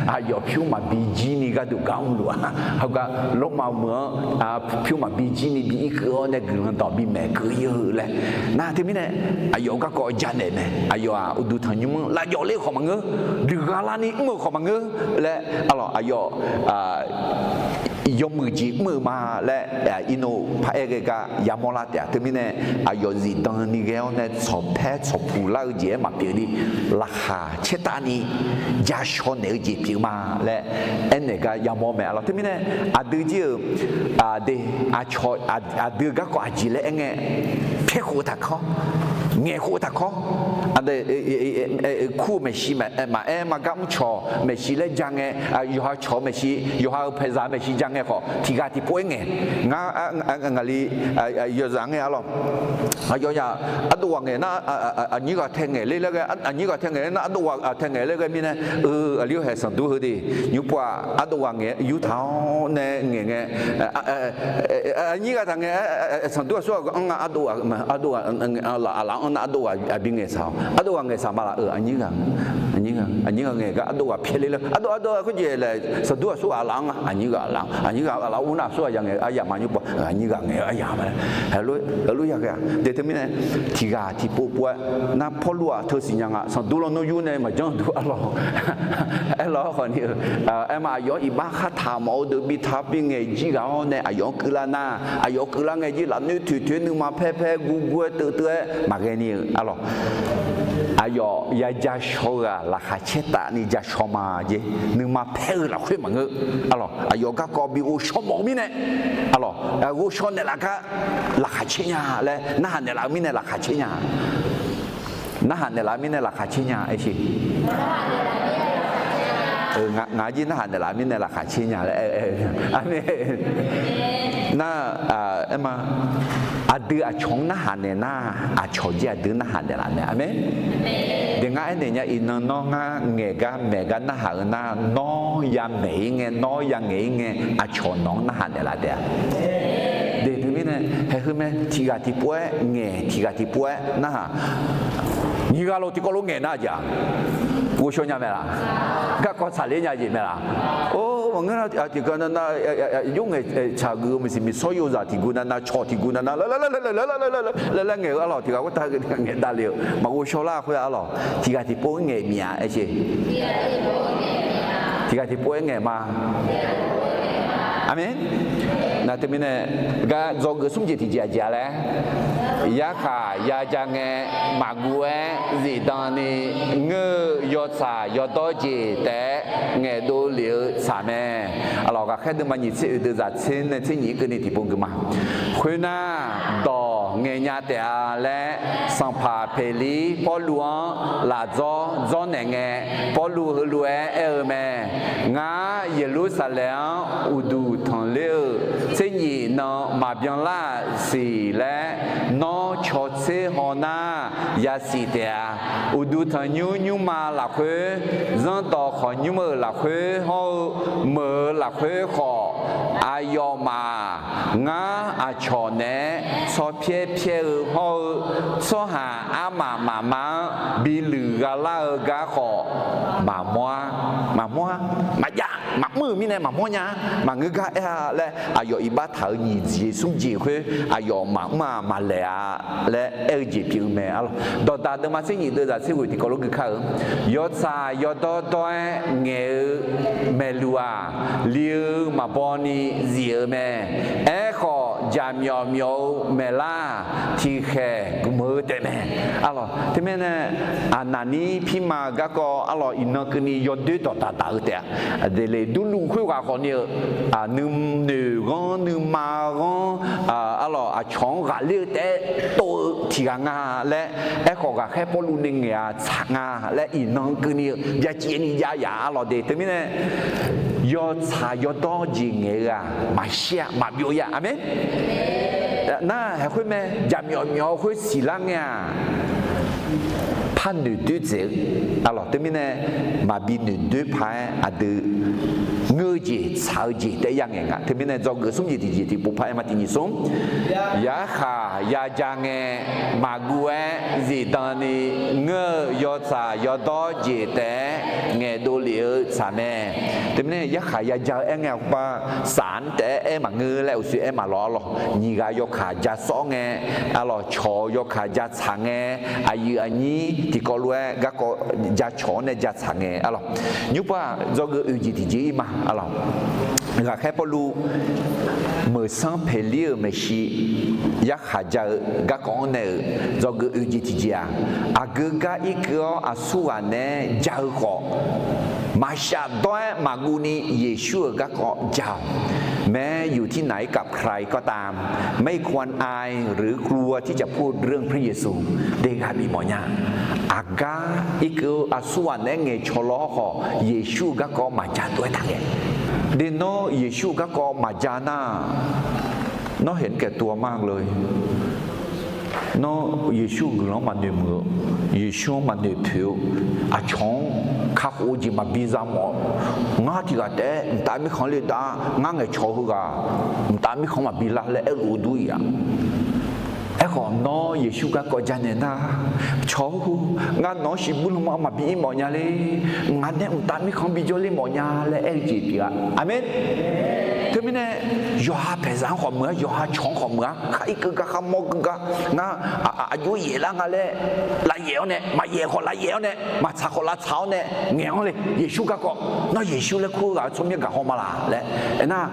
aqyawf pyur maqbi jir ni gharduq gar mrluf-a. Heugar Lormav meuq-anr pyur maqbi jir ni bi irkeuv-awr nae guiqlanq dawq bimaeq keuv-ir-eu laer nar, teumirnae aqyawf-euq garkawv janaeq mae. Aqyawf-aq uqduq tanqnymr-anr lavjawv ler-eu khawf maqngeur, duiqgha larni mr-eu khawf maqngeur laer arlawq, aqyawf yawmuiq jeq mr-eu ma laer, Irnov paraer ghae gar yamawr lar taef-a. Teumirnae aqyawf zifdan ni ghae-awr nae tsawqpaer tsawqpuq lar-eu jeq-aer maqpyeuf ni, laqkhaq caertavni ja shaw naeq-eu jeq pyeuf ma laer aernaeq gar yamawr mae arlawq. Teumirnae aqdui jir-euq de, aqcawq aqdui-euq garkawv aqjeq laer aerngae, paer khof-eu taqkawr, ngaeq khof-eu taqkawr, aqdui kur-eu maeqshi maqaer, maqgar mrcawq maeqshi laer ja ngae, yawqha cawq-eu maeqshi, yawqha-euq paeqzaq maeqshi ja ngae khawf, tiq ghaq tiqpov-aer ngaeq. Ngar ngaqli yawzaq ngae arlawq. Aqyawfnyaf ardov ghaq ngaeq nar, aqnyir ghaq tae ngaeq ler laer ghae, aqnyir ghaq tae ngaeq ler nar, ardov ghaq tae ngaeq ler ghae mirnae, aqli-awr haeq sanqdur heu de, nymr pov-aq ardov ghaq ngaeq yurtaq-awr nae ngaeq ngae, aqnyir ghaq taq ngaeq, sanqdur aqsur ghaq anr nga, ardov ghaq, aqlaf anr nar ardov ghaq bi ngaeq saq-awq. Ardov ghaq ngaeq saq ma laf-euq, aqnyir ghaq, aqnyir ghaq ngaeq gar ardov ghaq pyaer ler laer, ardov, ardov khoerjeq laer sanqdur aqsur ghaq aqlaf anr nga, aqnyir ghaq aqlaf, aqnyir ghaq aqlaf ur nar aqsur ghaq ya ngaeq-eu aryamq ma nymr pov, aqnyir ghaq ngaeq-eu aryamq ma laer. Heulof-aer ya ghae-aq de, teumirnae tiq ghaq tiqpov pov-aer nar, Pawrluv-aq teu siqnya nga, sanqdur lawnmr yur nae maqjanr dur arlawq. Aerlawr khawfni-eu, aerma aqyawf-anr iqbax khartaq mawf-eu deuq bi taq bi ngaeq jir ghaq-awr nae aqyawf-anr keuvlar nar, aqyawf keuvlar ngae jir lafnoer toeq toeq-aer nuima paer paer gurgur-aer teuv teuv-aer maqghae ni-eu arlawq. Aqyawf ya ja shaw-eu ghaq laqkhaq caer taf ni ja shaw ma jer. Nuima paer-eu lafkhoer maqngeur arlawq. Aqyawf garkawv bi ghovshaw mawf-eu mirnae arlawq, ghovshaw naeqlaf gar laqkhaq caer nya laer narhaq naeqlaf-eu mirnae laqkhaq caer nya. Narhaq naeqlaf-eu mirnae laqkhaq caer nya aer sher. Ngaq jir narhaq naeqlaf-eu mirnae laqkhaq caer nya laer aer-eu. Aqmeq. Nar, aerma, aqdui aqcawq-anr narhaq naeq nar, aqcawq jir aqdui narhaq naeqlaf mae. Aqmeq. De ngar aernaeq nya iqnan nawr ngar ngaeq gar maeq gar narhaq-eu nar, nawr ya maeq-ir ngae, nawr ya ngaeq-ir ngae, aqcawq nawq-anr narhaq naeqlaf taef-a. De teumirnae haeq heu mae, tiq ghaq tiqpov-aer ngaeq, tiq ghaq tiqpov-aer narhaq. Nyiq ghaq lof tiqkawv lof ngaeq nar jeq-aq, ghovshaw nya mae laf? Garkawv tsaqler nya jeq mae laf? Or, maqngeur nar, tiqkawv nar nar, yur ngaeq tsaq geuf-eu maqsiq miqsawr yozaq tiq gu nav nav, cawq tiq gu nav nav laer laer ngaeq-eu arlawq, tiq ghaq khoertav ngaeq davle-euq maqghovshaw lar khoer arlawq, tiq ghaq tiqpov ngaeq mif-a aer sher. Tiq ghaq tiqpov-aer ngaeq ma. Aqmeq. Nar teumirnae gar dzawgeuf smr jeq tiqjeq aqjeq-a laer, yarkhaq ya ja ngae, maqguv-aer zifdan ni ngeur-eu yawtsaq yawdawr jeq taef-aer ngaeqdov lef-eu tsaq mae. Arlawq, ghaqkhaer deuvma nyiq tser oeq deuq zaq tser nae tser nyiq-ir keuvni tiqpov geuf ma. Khoernar, dawq ngaeqnya taef-a laer, sanqpaq Peqlir Pawrluv-anr lafdzawr dzawrnaeq ngae, Pawrluv heulof-aer aer-eu mae. Ngar Yeqlursaqlaeq-anr uqduq tanqler-eu tser nyif nan maqbyan lar-aq siq laer, nawr cawtser haw nar, yasiq taef-a. Uqduq tanqnymr nymrma lafkhoer, zanrdawq khawqnymr-euq lafkhoer hawr-eu, meuq-eu lafkhoer khawf, Aqyawfmaf-aq, ngar aqcawq naeq-aer tsawrpyaer pyaer-eu hawr-eu, tsawrhaq armaf mafma-anr bi luiq gha lar-eu gar khawf, maqmawr-ar, maqmawr-ar, maqjav, maqmr-euq mirnae maqmawr nya-ar, maqngeur gar aer-a laer, aqyawf iqbax taq-euq nyiq jeq smr jeq khoer aqyawf maqmr-a, maqlaeq-a laer aer-eu jeq pyeuf-eu mae. Arlawq, Dawqdaq deuvma tser nyiq deuv zaq tser ghoeq tiqkawv lof gui kar-eu, yawtsaq yawdawr dawr-aer ngaeq-eu maeqluq-aq, li-eu maqbawni zif-eu mae. Aerkhawf, jaqmyawf myawf-eu maeqlar-aq, tiqkhaeq gmq-eu taef mae. Arlawq, teumirnae, aqnaqnir pirma-eu garkawv arlawq iqnan keuvni yawdoer dawqdaq daq-eu taef-a. Aqdeqleq durluv khoerghaq khawfni-eu, nuinoeq ghanr nuima ghanr, arlawq aqcawq-anr ghaqler-eu taef-aer tov-eu tiq ghaq nga laer, aerkhawf ghaqkhaer Pawrluv nae ngaeq-a tsaq nga laer iqnan keuvni-eu byacaevni jav yaf-a. Arlawq de teumirnae, yawtsaq yawdawr jeq ngaeq-eu-aq maqshir-a, maqbyov-ir-a. Aqmeq. Nar haeq khoer mae, jaqmyawf myawf-eu khoer siqlar ngae-aq, par noeqdoer dzaeq-eu, arlawq teumirnae, maqbi noeqdoer paq-aer aqdui ngeur-eu jeq tsaq-eu jeq taef-aer ya ngaeq nga. Teumirnae dzawgeuf smr jeq tiqjeq tiqpov paq-aer ma tiq nyiq smr, yarkhaq yaja ngae maqguv-aer zifdan ni ngeur-eu yawtsaq yawdawr jeq taef-aer ngaeqdov lef-eu tsaq mae. Teumirnae yarkhaq yaja-eu aer ngae-aq, khoerbar saf-anr taef-aer aer maqngeur laer uqshoe aer maqlawq. Arlawq nyiq ghaq yawkaq ja sawr ngae, arlawq cawq-eu yawkaq ja tsaq ngae, aqyuif aqnyir tiqkawv lof-aer garkawv ja cawq-anr nae ja tsaq ngae, arlawq nymrpov-aq dzawgeuf oeq jeq tiqjeq-ir ma. Arlawq, ghaqkhaer Pawrluv meuq sanr paeqlir-euq maeqshi yarkhaq ja-eu garkawv-anr nae-euq dzawgeuf oeq jeq tiqjeq-aq, aqgeu gar irkeuv-awr aqsurghaq naeq-aer ja-eu khawf, maqshaf dawr-aer maqguv ni Yeqsur-euq garkawv ja-awq. แม้อยู่ที่ไหนกับใครก็ตาม ไม่ควรอายหรือกลัวที่จะพูดเรื่องพระเยซู Deuq ghaq bif mawf nya. Aqgar irkeuv-eu aqsurghaq naeq-aer ngaeqcawq law-awr khawf, Yeqsur-eu garkawv maqja dov-aer taq ngae. De nawr Yeqsur-eu garkawv maqja nar, nawr haeq-anr kaeq tov-a mar le. Nawr Yeqsur-eu guiqlanq-anr maqnoeq muiq-eu, Yeqsur-anr maqnoeq poeq-eu, aqcawq-anr kakhof-eu jeq maqbi za mawf-eu, ngar tiq ghaq taef-aer mqtav mirkhanq le dav-a, ngar ngaeqcawq heughaq mqtav mirkhanq maqbi lar laer aerluf-eu dur-iq-a. Aerkhawf nawr Yeqsur garkawv ja naeq nar, cawq-eu, ngar nawq-anr shiqbuir lanma maqbi ir mawf nya le, ngaq nae mqtav mirkhanq bijawr ler mawf nya laer aer-eu jeq pyeuf-a. Aqmeq. Teumirnae, yawqha paeqzaq-anr khawf muiq-a, yawqha cawq-anr khawf muiq-a, khar irkeuv gar khar mawr keuv gar, ngar aqjox yaef lar nga laer, lafyaef-awr nae, maqyaef khawf lafyaef-awr nae, maqtsaq khawf lavtsaq-awr nae ngaeq-anr le. Yeqsur garkawv, nawr Yeqsur laer kur-eu ghaq-eu tsawrmyanr gaq haw ma laq laer aernar,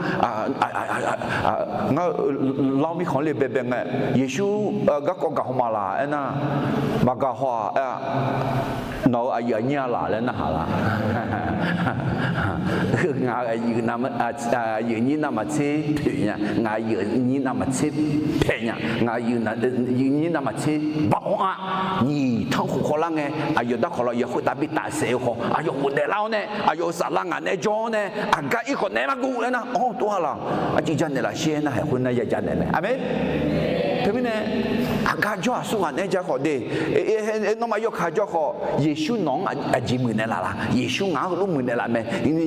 ngar lar-awr mirkhanq le baebae ngae, Yeqsur garkawv gaq haw ma laq aernar, maqgaq haw-aq aer-a. Nawq-euq aqyuif aqnyir-a laq laer narhaq laq? Ngaq-euq aqyuif aqnyir navmaqtser poeq nya, ngaq aqyuif aqnyir navmaqtser paeq nya, ngaq aqyuif aqnyir navmaqtser baoq-anr-a. Nyiq tanr khof khawvlar ngae, aqyawf darkawq lawq yawkhoer taf bi tafsaef-eu khawf, aqyawf ghofdaef lar-awr nae, aqyawf-euq saflar ngaq nae jawr-awr nae, aqgar ir khawf naeq-aer mar guv laer nar, anr-eu tov-a laq, arciv ja naeqlaf sher nar, haeq khoer nar ya ja naeq mae. Aqmeq. Teumirnae, aqgar jawr aqsurghaq naeq-aer ja khawf de, nawmaf yawkaq jawr khawf, Yeqsur nawq-anr aqjeq muiq naeqlaf laq? Yeqsur ngaq-anr heulof muiq naeqlaf mae.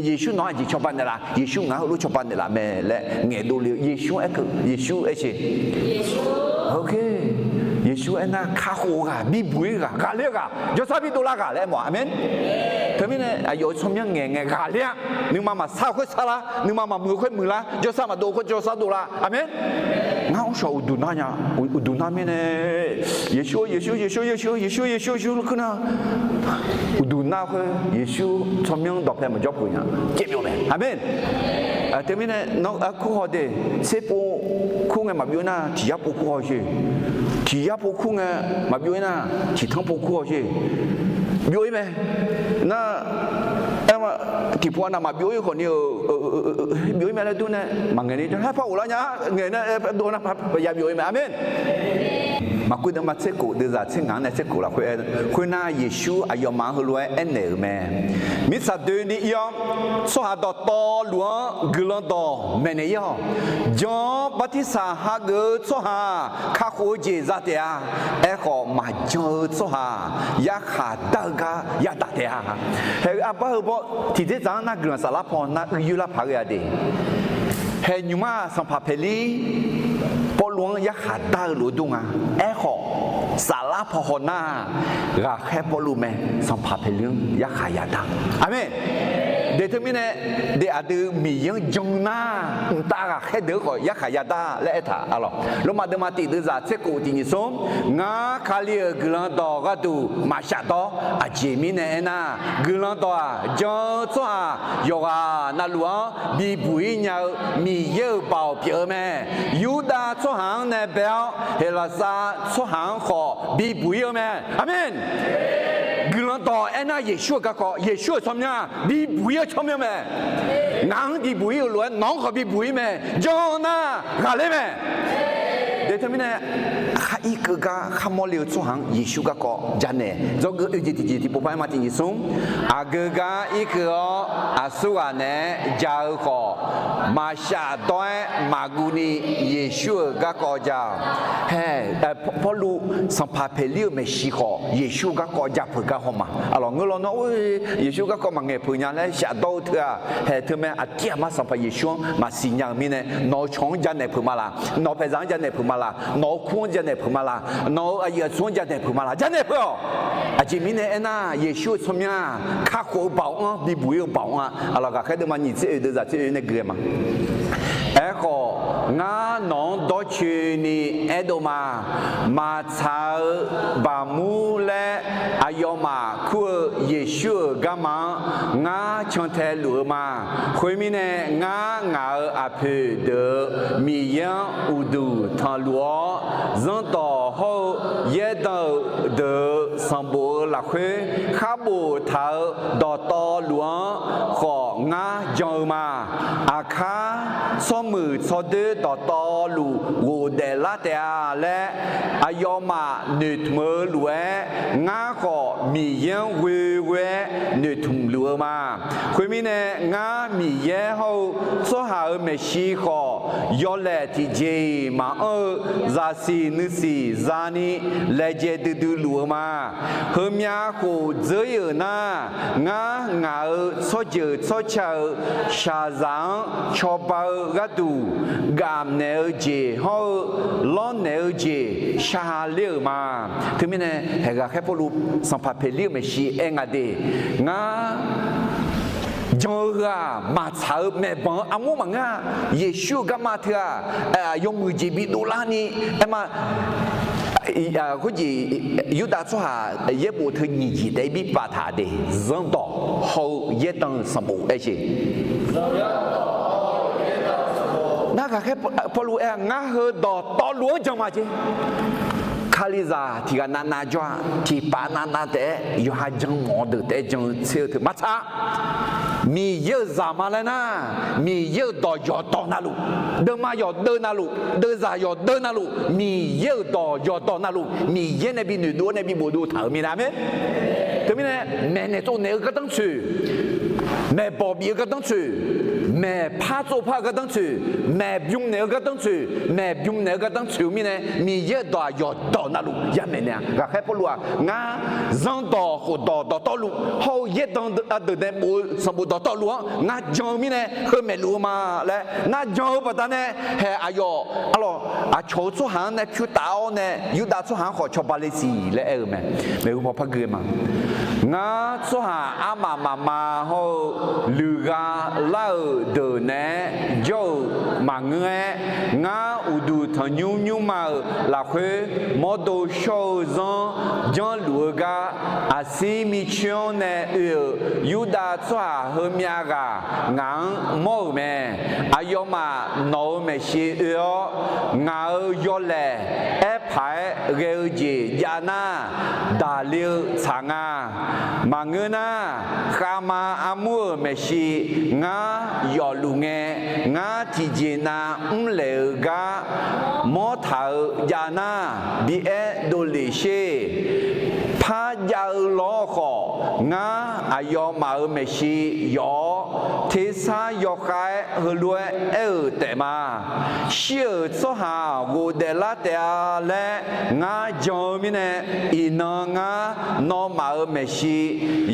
Yeqsur nawq-anr aqjeq cawba naeqlaf? Yeqsur ngaq-anr heulof cawba naeqlaf mae laer ngaeqdov le-eu Yeqsur aerkeuv, Yeqsur aer ce. Yeqsur aernar, kakhof-eu ghaq, bibuq-ir ghaq, ghaqler-eu ghaq, jawrsar bidov lar ghaq laer aermawf-a. Aqmeq. Teumirnae aqyawf-euq tsawrmyanr ngaeq ngae ghaqler-a. Nuima maqsar-eu khoer sar lar, nuima maqmuiq-eu khoer muiq lar, jawrsar maqdov-eu khoer jawrsar dov lar. Aqmeq. Ngar mrshawq uqduq nar nya, uqduq nar mirnae, Yeqsur-or, Yeqsur, Yeqsur, Yeqsur, Yeqsur, Yeqsur, Yeqsur, Yeqsur laer kur nar, uqduq nar khoer Yeqsur tsawrmyanr dawqpae maqjawr peuq nya, caev byov mae. Aqmeq. Teumirnae nawr arkur haw de, tserpov kur ngae maqbyov nar, tiq yar pov kur haw sher. Tiq yar pov kur ngae maqbyov-ir nar, tiq tanr pov kur haw sher. Byov-ir mae. Nar, aer ma, tiqpov-a nav maqbyov-ir khawfni-eu, byov-ir mae laer dur nae maqngaeq ni, haer par ghoflar nya, ngaeq nar, dov nar, ya byov-ir mae. Aqmeq. Maqkuv deuvma tser khof deuvzaq tser ngaq-anr nae tser khof lafkhoer aer, khoernar Yeqsur aqyawfmaf-anr heulof-aer aernaeq-euq mae. Mirtsaq doeni ir-awr, tsawrhaq dawqtawvluf-anr guiqlanq dawq maeqnaeq ir-awq. Jan-anr bartirsaq hageuf-eu tsawrhaq-aq, kakhof-eu jeq za taef-a. Aerkhawf, maqjan-eu tsawrhaq-aq, yarkhaq dar-eu gar yadaq taef-a. Haeq-eu arbar heu baw tiqdzerdzaq-anr nar guiqlanq saflar paw nar uiyoer lar paq ghae-a de. Haeq nymq-mr-aq, sanqpaq Peqlir Pawrluv-anr yarkhaq dar-eu lof-aer dur nga. Aerkhawf, saflar paw haw nar, ghaqkhaer Pawrluv mae, sanqpaq Peqlir-anr yarkhaq yadar. Aqmeq. Deq teumirnae, deq aqdui Miqyaer-anr jan nar, mqtav ghaqkhaer deuq-anr khawf yarkhaq yadar laer aertaq-a lawq. Lormav deuvma tiq deuvzaq tser khof tiq nyiq smr, ngar Kali-euq guiqlanq dawq gharduq maqshaf dawr. Aqjeq mirnae aernar, guiqlanq dawq-aq, jan-eu tsawrhaq yawqghaq navluf-anr bibuq-ir nya-eu Miqyaer-euq baoq pyeuf-eu mae. Yurdav tsawrhaq-anr nae bae-awr, Heqlaqsar tsawrhaq-anr khawf bibuq-ir-eu mae. Aqmeq. Guiqlanq dawq aernar, Yeqsur-euq garkawv, Yeqsur-euq tsawrmyanr bibuq-ir-eu tsawrmyanr mae. Ngaq-anr bibuq-ir-euq lof-aer nawq-anr khawf bibuq-ir mae. Jan nar ghaqler mae. Deq teumirnae, khar irkeuv gar khar mawrle-eu tsawrhaq-anr Yeqsur garkawv janaeq. Dzawgeuf oeq jeq tiqjeq tiqpov par-aer ma tiq nyiq smr. Aqgeu gar irkeuv-awr aqsurghaq naeq-aer ja-eu khawf, maqshaf dawr-aer maqguv ni Yeqsur-euq garkawv ja-awq. Hae, Pawrluv sanqpaq Peqlir-euq maeqshi khawf Yeqsur-eu garkawv ja peuq gar haw ma. Aqlawq ngeur lawnmr-anr, or, Yeqsur garkawv maqngaeq peuq nya laer shafdawr-eu teu-aq, hae teumae aqdir aqma sanqpaq Yeqsur-anr maqsiq nya-euq mirnae, nawq-eu cawq-anr janaeq peuq ma laq, nawq-eu paeqzaq-anr janaeq peuq ma laq, nawq-eu kur-anr janaeq peuq ma laq, nawq-eu aqyuif aqtsu-anr janaeq peuq ma laq, janaeq peuq-awq. Aqjeq mirnae aernar, Yeqsur-euq tsawrmyanr-aq, kakhof-eu baoq-anr bibuq-ir-eu baoq-anr-a. Aqlawq ghaqkhaer deuvma nyiq tser oeq deuvzaq tser oeq nae gui-aer ma. Aerkhawf, ngar nawq-anr dawrcoeni aerdov ma. Maqtsaq-eu baqmur laer aqyawfmaf kur-eu Yeqsur-euq garma-anr ngar cantae luf-eu ma. Khoermirnae, ngar ngaq-euq aqpoeq deuq-euq Miqyaer-anr uqduq tanqluf-awr, zanrdawq hawr-eu yaerdanq-euq deuq-euq sanqbof-eu lafkhoer khar boftaq-euq dawqtawvluf-anr khawf ngar jan-eu ma. Aqkar tsawrmuiq tsawrdoer dawqtawvluf ghofdaef lar taef-a laer aqyawfmaf noeqtmq-eu lof-aer, ngar khawf Miqyaer-anr ghoeghoe-aer noeqtmq luf-eu ma. Khoermirnae, ngar Miqyaer hawr-eu tsawrhaq-euq maeqshi khawf, yawlaeq tiqjeq-iq maqanr-eu zaqsiq nuisiq zani laejae duidui luf-eu ma. Heumyav khof dzeur-ir-euq nar, ngar ngaq-euq tsawrjeuq tsawrca-euq shaqzaq-anr cawba-eu gharduq, gafnaeq-eu jeq hawr-eu lawrnaeq-eu jeq shar ler-euq ma. Teumirnae, haeq ghaqkhaer Pawrluv sanqpaq Peqlir-euq maeqshi aer nga de, ngar jan-eu heu-aq, maqtsaq-eu maeqbanq-eu armur maqngeur-a. Yeqsur-euq garma teu-aq, yawmuiq jeq bidov larni aer ma. Khoerjeq, Yurdav tsawrhaq yaerbof teu nyiq jeq taef-aer bir paftaq de, zanrdawq hawr-eu yaerdanq-eu sanqbof aer jeq. Nar ghaqkhaer Pawrluv aer-a, ngar heu dawqtawvluf-anr jan ma jeq. Kalizaq tiqghaq navnav jawr-a, tiqpav navnav taef-aer yawqha jan mawf-eu deuq taef-aer jan-eu tser-eu teu maqtsaq. Miqyaer-euq zaqma laer nar, Miqyaer-euq dawq yawqdawq navluf, deuvma yawqdeuv navluf, deuvzaq yawqdeuv navluf, Miqyaer-euq dawq yawqdawq navluf, Miqyaer nae bi noeqdov-awr nae bi bofdov taq-euq minav mae. Teumirnae, maeqnaeq tsovnaeq-eu gardanr tsoeq, maeqbawq bif-eu gardanr tsoeq, maeqpar tsovpar-eu gardanr tsoeq, maeqbymr naeq-eu gardanr tsoeq, maeqbymr naeq-eu gardanr tsoeq-eu mirnae, Miqyaer-euq dawq-aq yawqdawq navluf yamaeq naeq-a. Ghaqkhaer Pawrluv-aq, ngar zanrdawq khofdawq dawqtawvluf hawr-eu yaerdeuq ardeuq nae bof-eu sanqbof dawqtawvluf-anr ngar jan-eu mirnae heu maeqluf-eu ma laer ngar jan-eu baqdanae, haeq aqyawf arlawq aqcawq-eu tsawrhaq-anr nae pyur taf-awr nae Yurdav tsawrhaq-anr khawf cawba le siq laer aer-eu mae. Maeqhu paw par gui-eu ma. Ngar tsawrhaq armaf mafma hawr-eu luiqgha lar-euq deuq naeq-aer jawr-euq maqngeur-aer, ngar uqduq tanqnymr nymrma-euq lafkhoer mawrdo shawr-eu zanr janrluf-eu gar, aqsir micaer-anr nae oe-euq Yurdav tsawrhaq heumyav ghaq ngaq-anr mawr-euq mae. Aqyawfmaf nawq-euq maeqshi oe-awr, ngaq-euq yawlaeq aerpaq-aer ghae-eu jeq jav nar, daqle-eu tsaq nga. Maqngeur nar, khavma armur-euq maeqshi ngar yawfluf ngae, ngar tiqjeqnav mrlaeq-eu gar mawrtaq-eu jav nar, bi aer dovlef sher. Kharjav-eu lawr khawf, ngar aqyawfmaf-euq maeqshi yawf-awr, tersar yawkhav-aer heulof-aer aer-euq taef ma. Shir-euq tsawrhaq ghofdaef lar taef-a laer ngar jan-eu mirnae, iqnan ngar nawmaf-euq maeqshi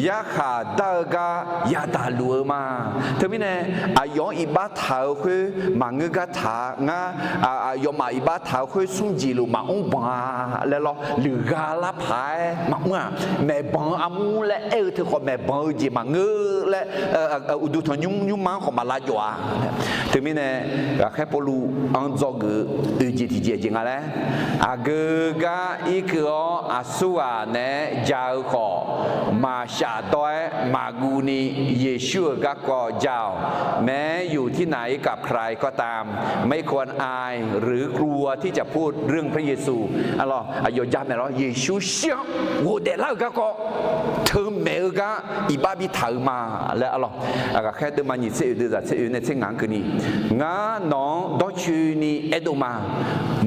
yarkhaq dar-eu gar yadaq luf-eu ma. Teumirnae, aqyawf-anr iqbax taq-euq khoer maqngeur gar taq-a. Ngar aqyawfmaf iqbax taq-euq khoer smr jeq luf maqmr banq-a laer lawr, luiqgha lar paq-aer maqmr-aq, maeqbanq-eu armur laer aer-eu teu khawf, maeqbanq-eu jeq maqngeur laer, uqduq tanqnymr nymrma-anr khawf maq lavjawf-a. Teumirnae, ghaqkhaer Pawrluv-anr dzawgeuf-eu oeq jeq tiqjeq jeq nga laer, aqgeu gar irkeuv-awr aqsurghaq naeq-aer ja-eu khawf, maqshaf dawr-aer maqguv ni Yeqsur-euq garkawv ja-awq. แม้อยู่ที่ไหนกับใครก็ตาม ไม่ควรอายหรือกลัวที่จะพูดเรื่องพระเยซู Aqlawq, aqyawf jamaeq lawr, Yeqsur shir-anr ghofdaef lar-euq garkawv, teumaeq-eu gar iqbax bitaq-euq ma laer. Aqlawq, ghaqkhaer deuvma nyiq tser oeq deuvzaq tser oeq nae tser ngaq-anr keuvni, ngar nawq-anr dawrcoeni aerdov ma.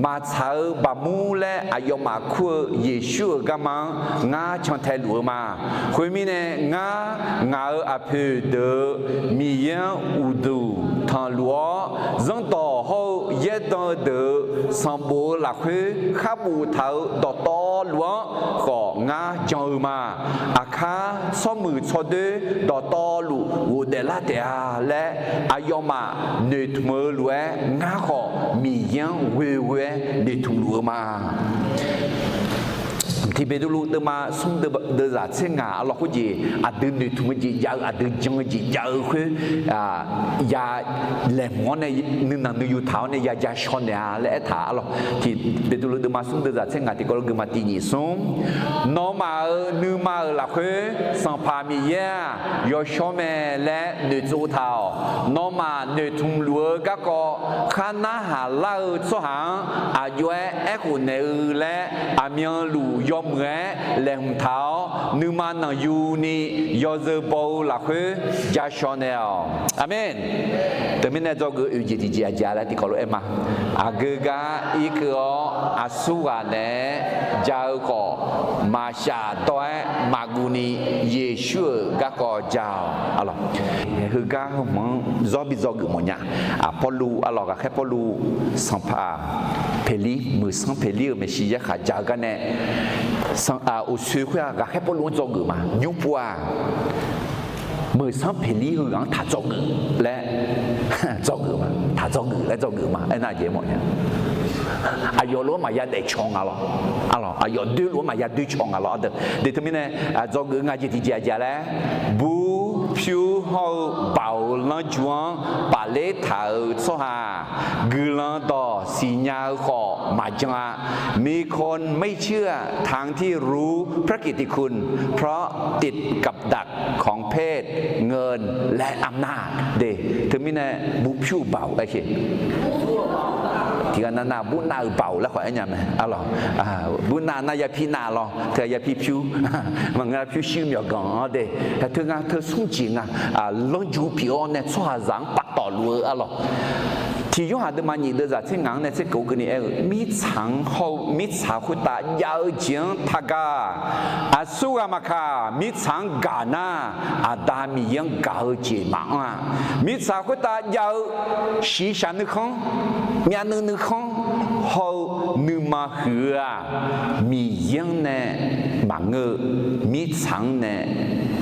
Maqtsaq-eu baqmur laer aqyawfmaf kur-eu Yeqsur-euq garma-anr ngar cantae luf-eu ma. Khoermirnae, ngar ngaq-euq aqpoeq deuq-euq Miqyaer-anr uqduq tanqluf-awr, zanrdawq hawr-eu yaerdan-eu deuq-euq sanqbof-eu lafkhoer kharbuf taq-euq dawqtawvluf-anr khawf ngar jan-eu ma. Aqkar tsawrmuiq tsawrdoer dawqtawvluf ghofdaef lar taef-a laer aqyawfmaf noeqtmq-eu lof-aer, ngar khawf Miqyaer-anr ghoeghoe-aer noeqtmq luf-eu ma. Tiq Beqtuvluv deuvma smr deuvzaq tser ngaq, aqlawq khoerjeq aqdui noeqtmq-eu jeq jav-eu, aqdui jan-eu jeq jav-eu khoer ya laeqhmq-awr nae nuinanq nuiyu taq-awr nae ya ja shaw naeq-a laer aertaq. Aqlawq, Tiq Beqtuvluv deuvma smr deuvzaq tser ngaq tiqkawv lof guima tiq nyiq smr, nawmaf-euq nuima-euq lafkhoer Sanqpaq Miqyaer-aq yawshawr mae laer noeqtsov taq-awq. Nawmaf noeqtmq luf-eu garkawv khar narhaq lar-eu tsawrhaq-anr aq jov-aer aerkhof naeq-eu laer, aqmyanluf yawmuiq-aer laeqhmq taq-awr, nuima nanqyuni yawzeu baw-eu lafkhoer ja shaw naeq-awq. Aqmeq. Teumirnae dzawgeuf oeq jeq tiqjeq aqjeq laer tiqkawv lof-aer ma. Aqgeu gar irkeuv-awr aqsurghaq naeq-aer ja-eu khawf, maqshaf dawr-aer maqguv ni Yeqsur-euq garkawv ja-awq. Aqlawq, heugar heuhmq-anr zawr bi dzawgeuf mawfnya. Aq, Pawrluv, aqlawq, ghaqkhaer Pawrluv Sanqpaq Peqlir, Meuqsanr Peqlir-euq maeqshi yarkhaq ja-eu gar nae, uqsoe khoer-aq, ghaqkhaer Pawrluv-anr dzawgeuf ma. Nymrpov-aq, Meuqsanr Peqlir heughaq-anr taq dzawgeuf laer dzawgeuf ma. Taq dzawgeuf laer dzawgeuf ma. Aernar aqjeq mawfnya. Aqyawf lof-anr maqya daefcaw nga lawr. Aqlawq, aqyawf doer lof-anr maqya doercaw nga lawr. Aqdui, de teumirnae, dzawgeuf nga jeq tiqjeq aqjeq laer, bur pyur hawr-eu baoq-euq lanrju-anr pafler taq-euq tsawrhaq, guiqlanq dawq siqnya-eu khawf maqjan-a. มีคนไม่เชื่อ ทั้งที่รู้พระกิตติคุณ เพราะติดกับดักของเพศ เงิน และอำนาจ de. Teumirnae bur pyur-euq baoq aer-eu tiqghaq navnav bur nav-euq baoq laer khawf aernya mae. Aqlawq, bur nav nar yapir nav lawr, teu yapir pyur, maqngeur pyur shir myawqganq-anr de. Teu nga teu smr jeq nga, lanrju pyeuf-awr nae tsawrhaqzaq-anr paftawf luf-eu aqlawq. Tiq Yorhaq deuvma nyiq deuvzaq tser ngaq-anr nae tser keuv keuvni aer-eu, mirtsaq-anr hawr-eu mirtsaq khoertav jav-eu jeq-anr taqgaq. Aqsurghaq maqkaq, mirtsaq-anr gaq nar, Aqda Miqyaer-anr gaq-eu jeq maqanr-a. Mirtsaq khoertav jav-eu shiqshaq nuikhanr, myavnuiv nuikhanr hawr-eu nuima huiq-eu-aq, Miqyaer-anr nae maqngeur-eu, mirtsaq-anr nae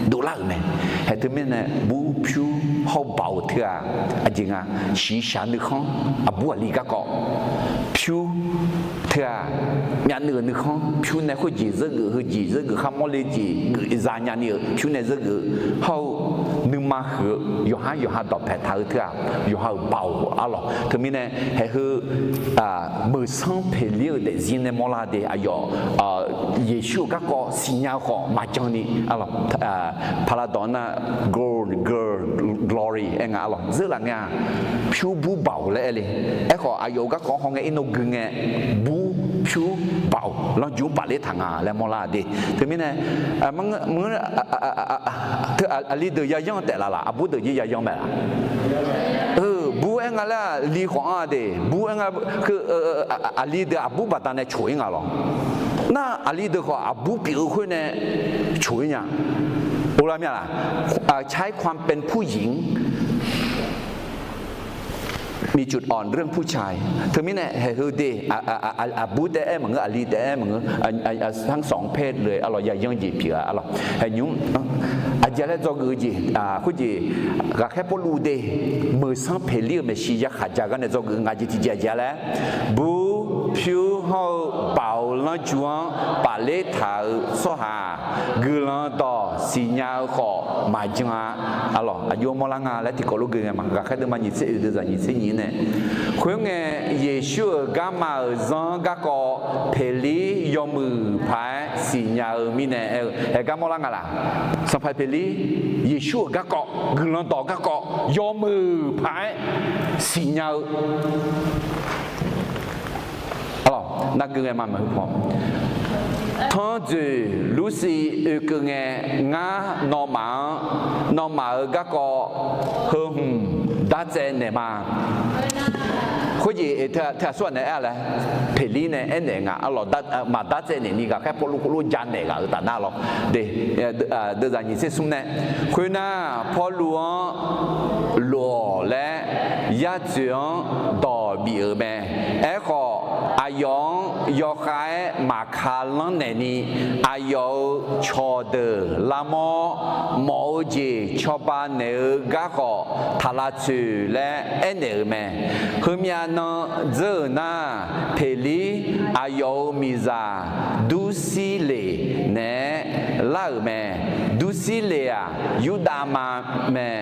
dovlar-euq mae. Haeq teumirnae bur pyur hawr-eu baoq teu-aq, aqjeq nga, shiqshaq nuikhanr, aqbur aqli garkawv, pyur teu-aq, myavnuiv-euq nuikhanr pyur nae khoerjeq zeur geuf, heujeq zeur geuf, kharmawr le jeq geuf zanya ni-euq pyur nae zeur geuf-eu hawr-eu, nuima huiq-eu yawqhar yawqha dawqpae taq-eu teu-aq, yawqha-euq baoq aqlawq. Teumirnae haeq heu Meuqsanr Peqlir-euq daefzir nae mawrlar de, aqyawf Yeqsur-euq garkawv siqnya-eu khawf maqjan ni aqlawq. Paqlaqdawq nar, gold, girl, glory aer nga aqlawq. Zeur laf ngae-aq, pyur bur baoq laer aer le. Aerkhawf aqyawf-euq garkawv haw ngae irnov gui ngae, bur pyur baoq lanrju-anr pafler taq nga laer mawrlar de. Teumirnae, teu aqli deuq yayanr taef laf laf, aqbur deuq jir yayanr mae laf. Bur aer nga laer aqli khawf anr-a de. Bur aer nga, aqli deuq aqbur baqdanae coq-ir nga lawq. Nar aqli deuq khawf aqbur pyeuf-eu khoer nae coq-ir nya. Or lar mya laq? ใช้ความเป็นผู้หญิง มีจุดอ่อนเรื่องผู้ชาย teumirnae haeq heu de, aqbur taef-aer maqngeur, aqli taef-aer maqngeur, ทั้งสองเพศเลย arlawq, yayanr jeq pyeuf-a arlawq. Haeq nymr aqjeq laer dzawgeuf-eu jeq, khoerjeq, ghaqkhaer Pawrluv de, meuqsanr Peqlir-euq maeqshi yakhaq ja gar nae dzawgeuf-eu nga jeq tiqjeq aqjeq laer, bur pyur hawr-eu baoq-eu lanrju-anr pafler taq-euq tsawrhaq-aq, guiqlanq dawq siqnya-eu khawf maqjan-a. Arlawq, aqjox mawrlar nga laer tiqkawv lof gui ngae ma. Ghaqkhaer deuvma nyiq tser oeq deuvzaq nyiq tser nyiq nae, khoerngae, Yeqsur-euq garma-euq zanr garkawv Peqlir yawmuiq paq-aer siqnya-eu mirnae aer-eu, haeq gar mawrlar nga laq? Sanqpaq Peqlir, Yeqsur-euq garkawv, guiqlanq dawq garkawv yawmuiq paq-aer siqnya-eu, arlawq, nar gui ngae ma maeq-eu paw, tanr dzoeq lursiv oekeuv ngae, ngar nawmaf-anr, nawmaf-euq garkawv heu hmq dartsaev naeq ma. Khoerjeq teu aqsur-aq nae aer-a laer, Peqlir nae aernaeq nga, arlawq, maqdartsaev naeq ni ghaqkhaer Pawrluv khoerlof janaeq ghaq-euq taf nar lawr. De, deuvzaq nyiq tser smr nae, khoernar, Pawrluv-anr lof-awq laer yar dzoeq-anr dawq bif-euq mae. Aerkhawf, aqyawf-anr yawkhav-aer maqka lanr naeqni, aqyawf-euq cawqdeuq lavmawr, mawf-eu jeq cawba naeq-eu garkhawf taq lavtsoeq laer aernaeq-euq mae. Heumyav nan dzeur-euq nar, Peqlir aqyawf-euq miqzaq Dursirleq naeq-aer lar-euq mae. Dursirleq-aq, Yurdav ma mae.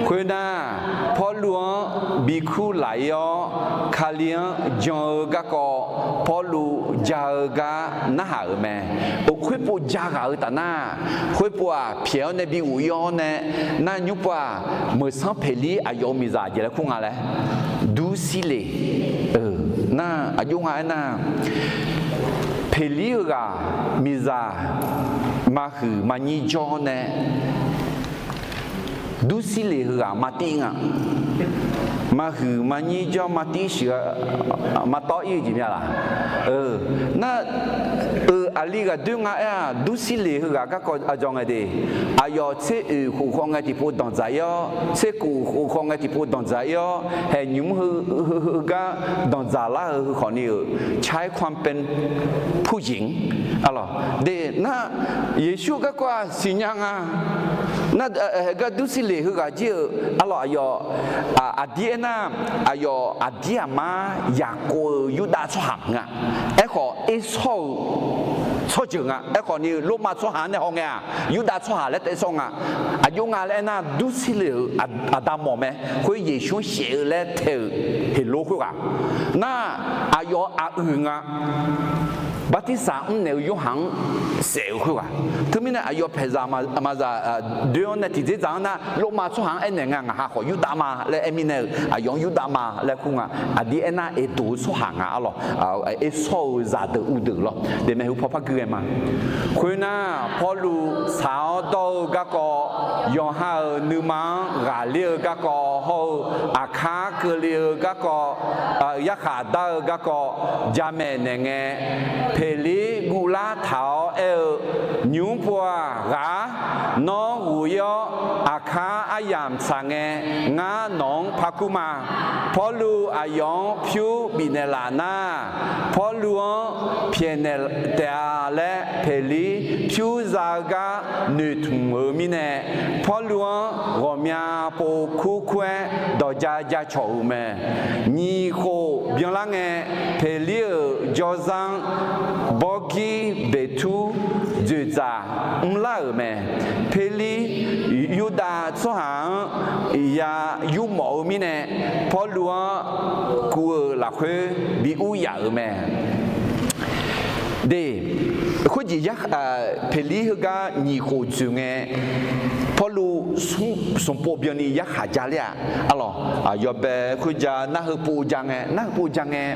Khoernar, Pawrluv-anr bi kurlaq-ir-awr, Kali-anr jan-eu garkawv Pawrluv ja-eu gar narhaq-euq mae. Khoerpov ja ghaq-eu taf nar, khoerpov-aq pyaeq-awr nae bi ghof-ir-awr nae, nar nymr pov-aq, meuqsanr Peqlir aqyawf-euq miqzaq jeq laer kur nga laer, Dursirleq. Nar aqjox nga aernar, Peqlir heughaq miqzaq maqhuiq maqnyir jawr nae, Dursirleq heughaq martir nga. Maqhuiq maqnyir jawr martir shiq-a, martawv ir-eu jeq mya laq? Nar, euq aqli ghaq doer nga aer-aq, Dursirleq heughaq garkawv aqdzawq ngae de. Aqyawf tser oeq khof khawf ngae tiqpov danqdzaq-ir-awr, tser kof khof khawf ngae tiqpov danqdzaq-ir-awr, haeq nymq-mr heu, heu, heu gar danqdzaq lar-eu heu khawf ni-euq ใช้ความเป็นผู้หญิง arlawq. De, nar, Yeqsur-eu garkawv-aq siqnya nga. Nar, haeq gar Dursirleq heughaq jir-eu arlawq, aqyawf, aqdir aernar, aqyawf aqdir aqmar yaqkov-eu Yurdav tsawrhaq nga. Aerkhawf, ersawr-eu tsawrjeuq nga. Aerkhawf ni, Lormav tsawrhaq-anr nae haw ngae-aq, Yurdav tsawrhaq laer taef sawr nga. Aqjox nga laer aernar, Dursirleq-euq aqda mawf mae. Khoer Yeqsur-anr shaef-eu laer tae-euq Heqlov khoerghaq. Nar, aqyawf aqyuif nga. Bartirsaq mrnaeq-eu Yorhaq-anr saef-euq khoerghaq. Teumirnae aqyawf paeqzaq maqzaq doer-awr nae tiqdzerdzaq-anr nar, Lormav tsawrhaq-anr aernaeq nga, ngaq ha khawf Yurdav ma laer aer mirnae-euq, aqyawf-anr Yurdav ma laer kur nga. Aqdir aernar, Eqdoq-eu tsawrhaq nga arlawq. Ersawr-eu zaqdeuq uvdeuq lawr. De, maeqhu paw par gui ghae ma. Khoernar, Pawrluv tsaq-awr dawr-eu garkawv, yawqha-euq nuima-anr ghaqler-eu garkawv hawr-eu, aqkar keuvle-eu garkawv, yarkhaq dar-eu garkawv jamaeq naeq ngae, Peqlir guvlar taq-awr aer-eu, Nymr pov-aq ghaq-ar, nawr ghof-ir-awr aqkar aryamq tsaq ngae, ngar nawq-anr par kur ma. Pawrluv aqyawf-anr pyur bifnaeq laf nar, Pawrluv-anr pyaeqnaeq taef-a laer Peqlir pyur za-eu gar noeqtmq-eu mirnae, Pawrluv-anr ghawqmya pov kur kur-aer dawq ja ja cawq-euq mae. Nyiq khof byanlar ngae, Peqlir-euq jawrzar-anr bawrgir beqtur dzoeqdzaq mrlar-euq mae. Peqlir Yurdav tsawrhaq-anr ya yurmawf-eu mirnae, Pawrluv-anr kuv-euq lafkhoer bi ur yaf-euq mae. De, khoerjeq, Peqlir heugar nyiq khof dzoeq ngae, Pawrluv smq pov byanni yarkhaq ja ler-aq, arlawq, yawbae khoerja nar heu pov ja ngae, nar heu pov ja ngae,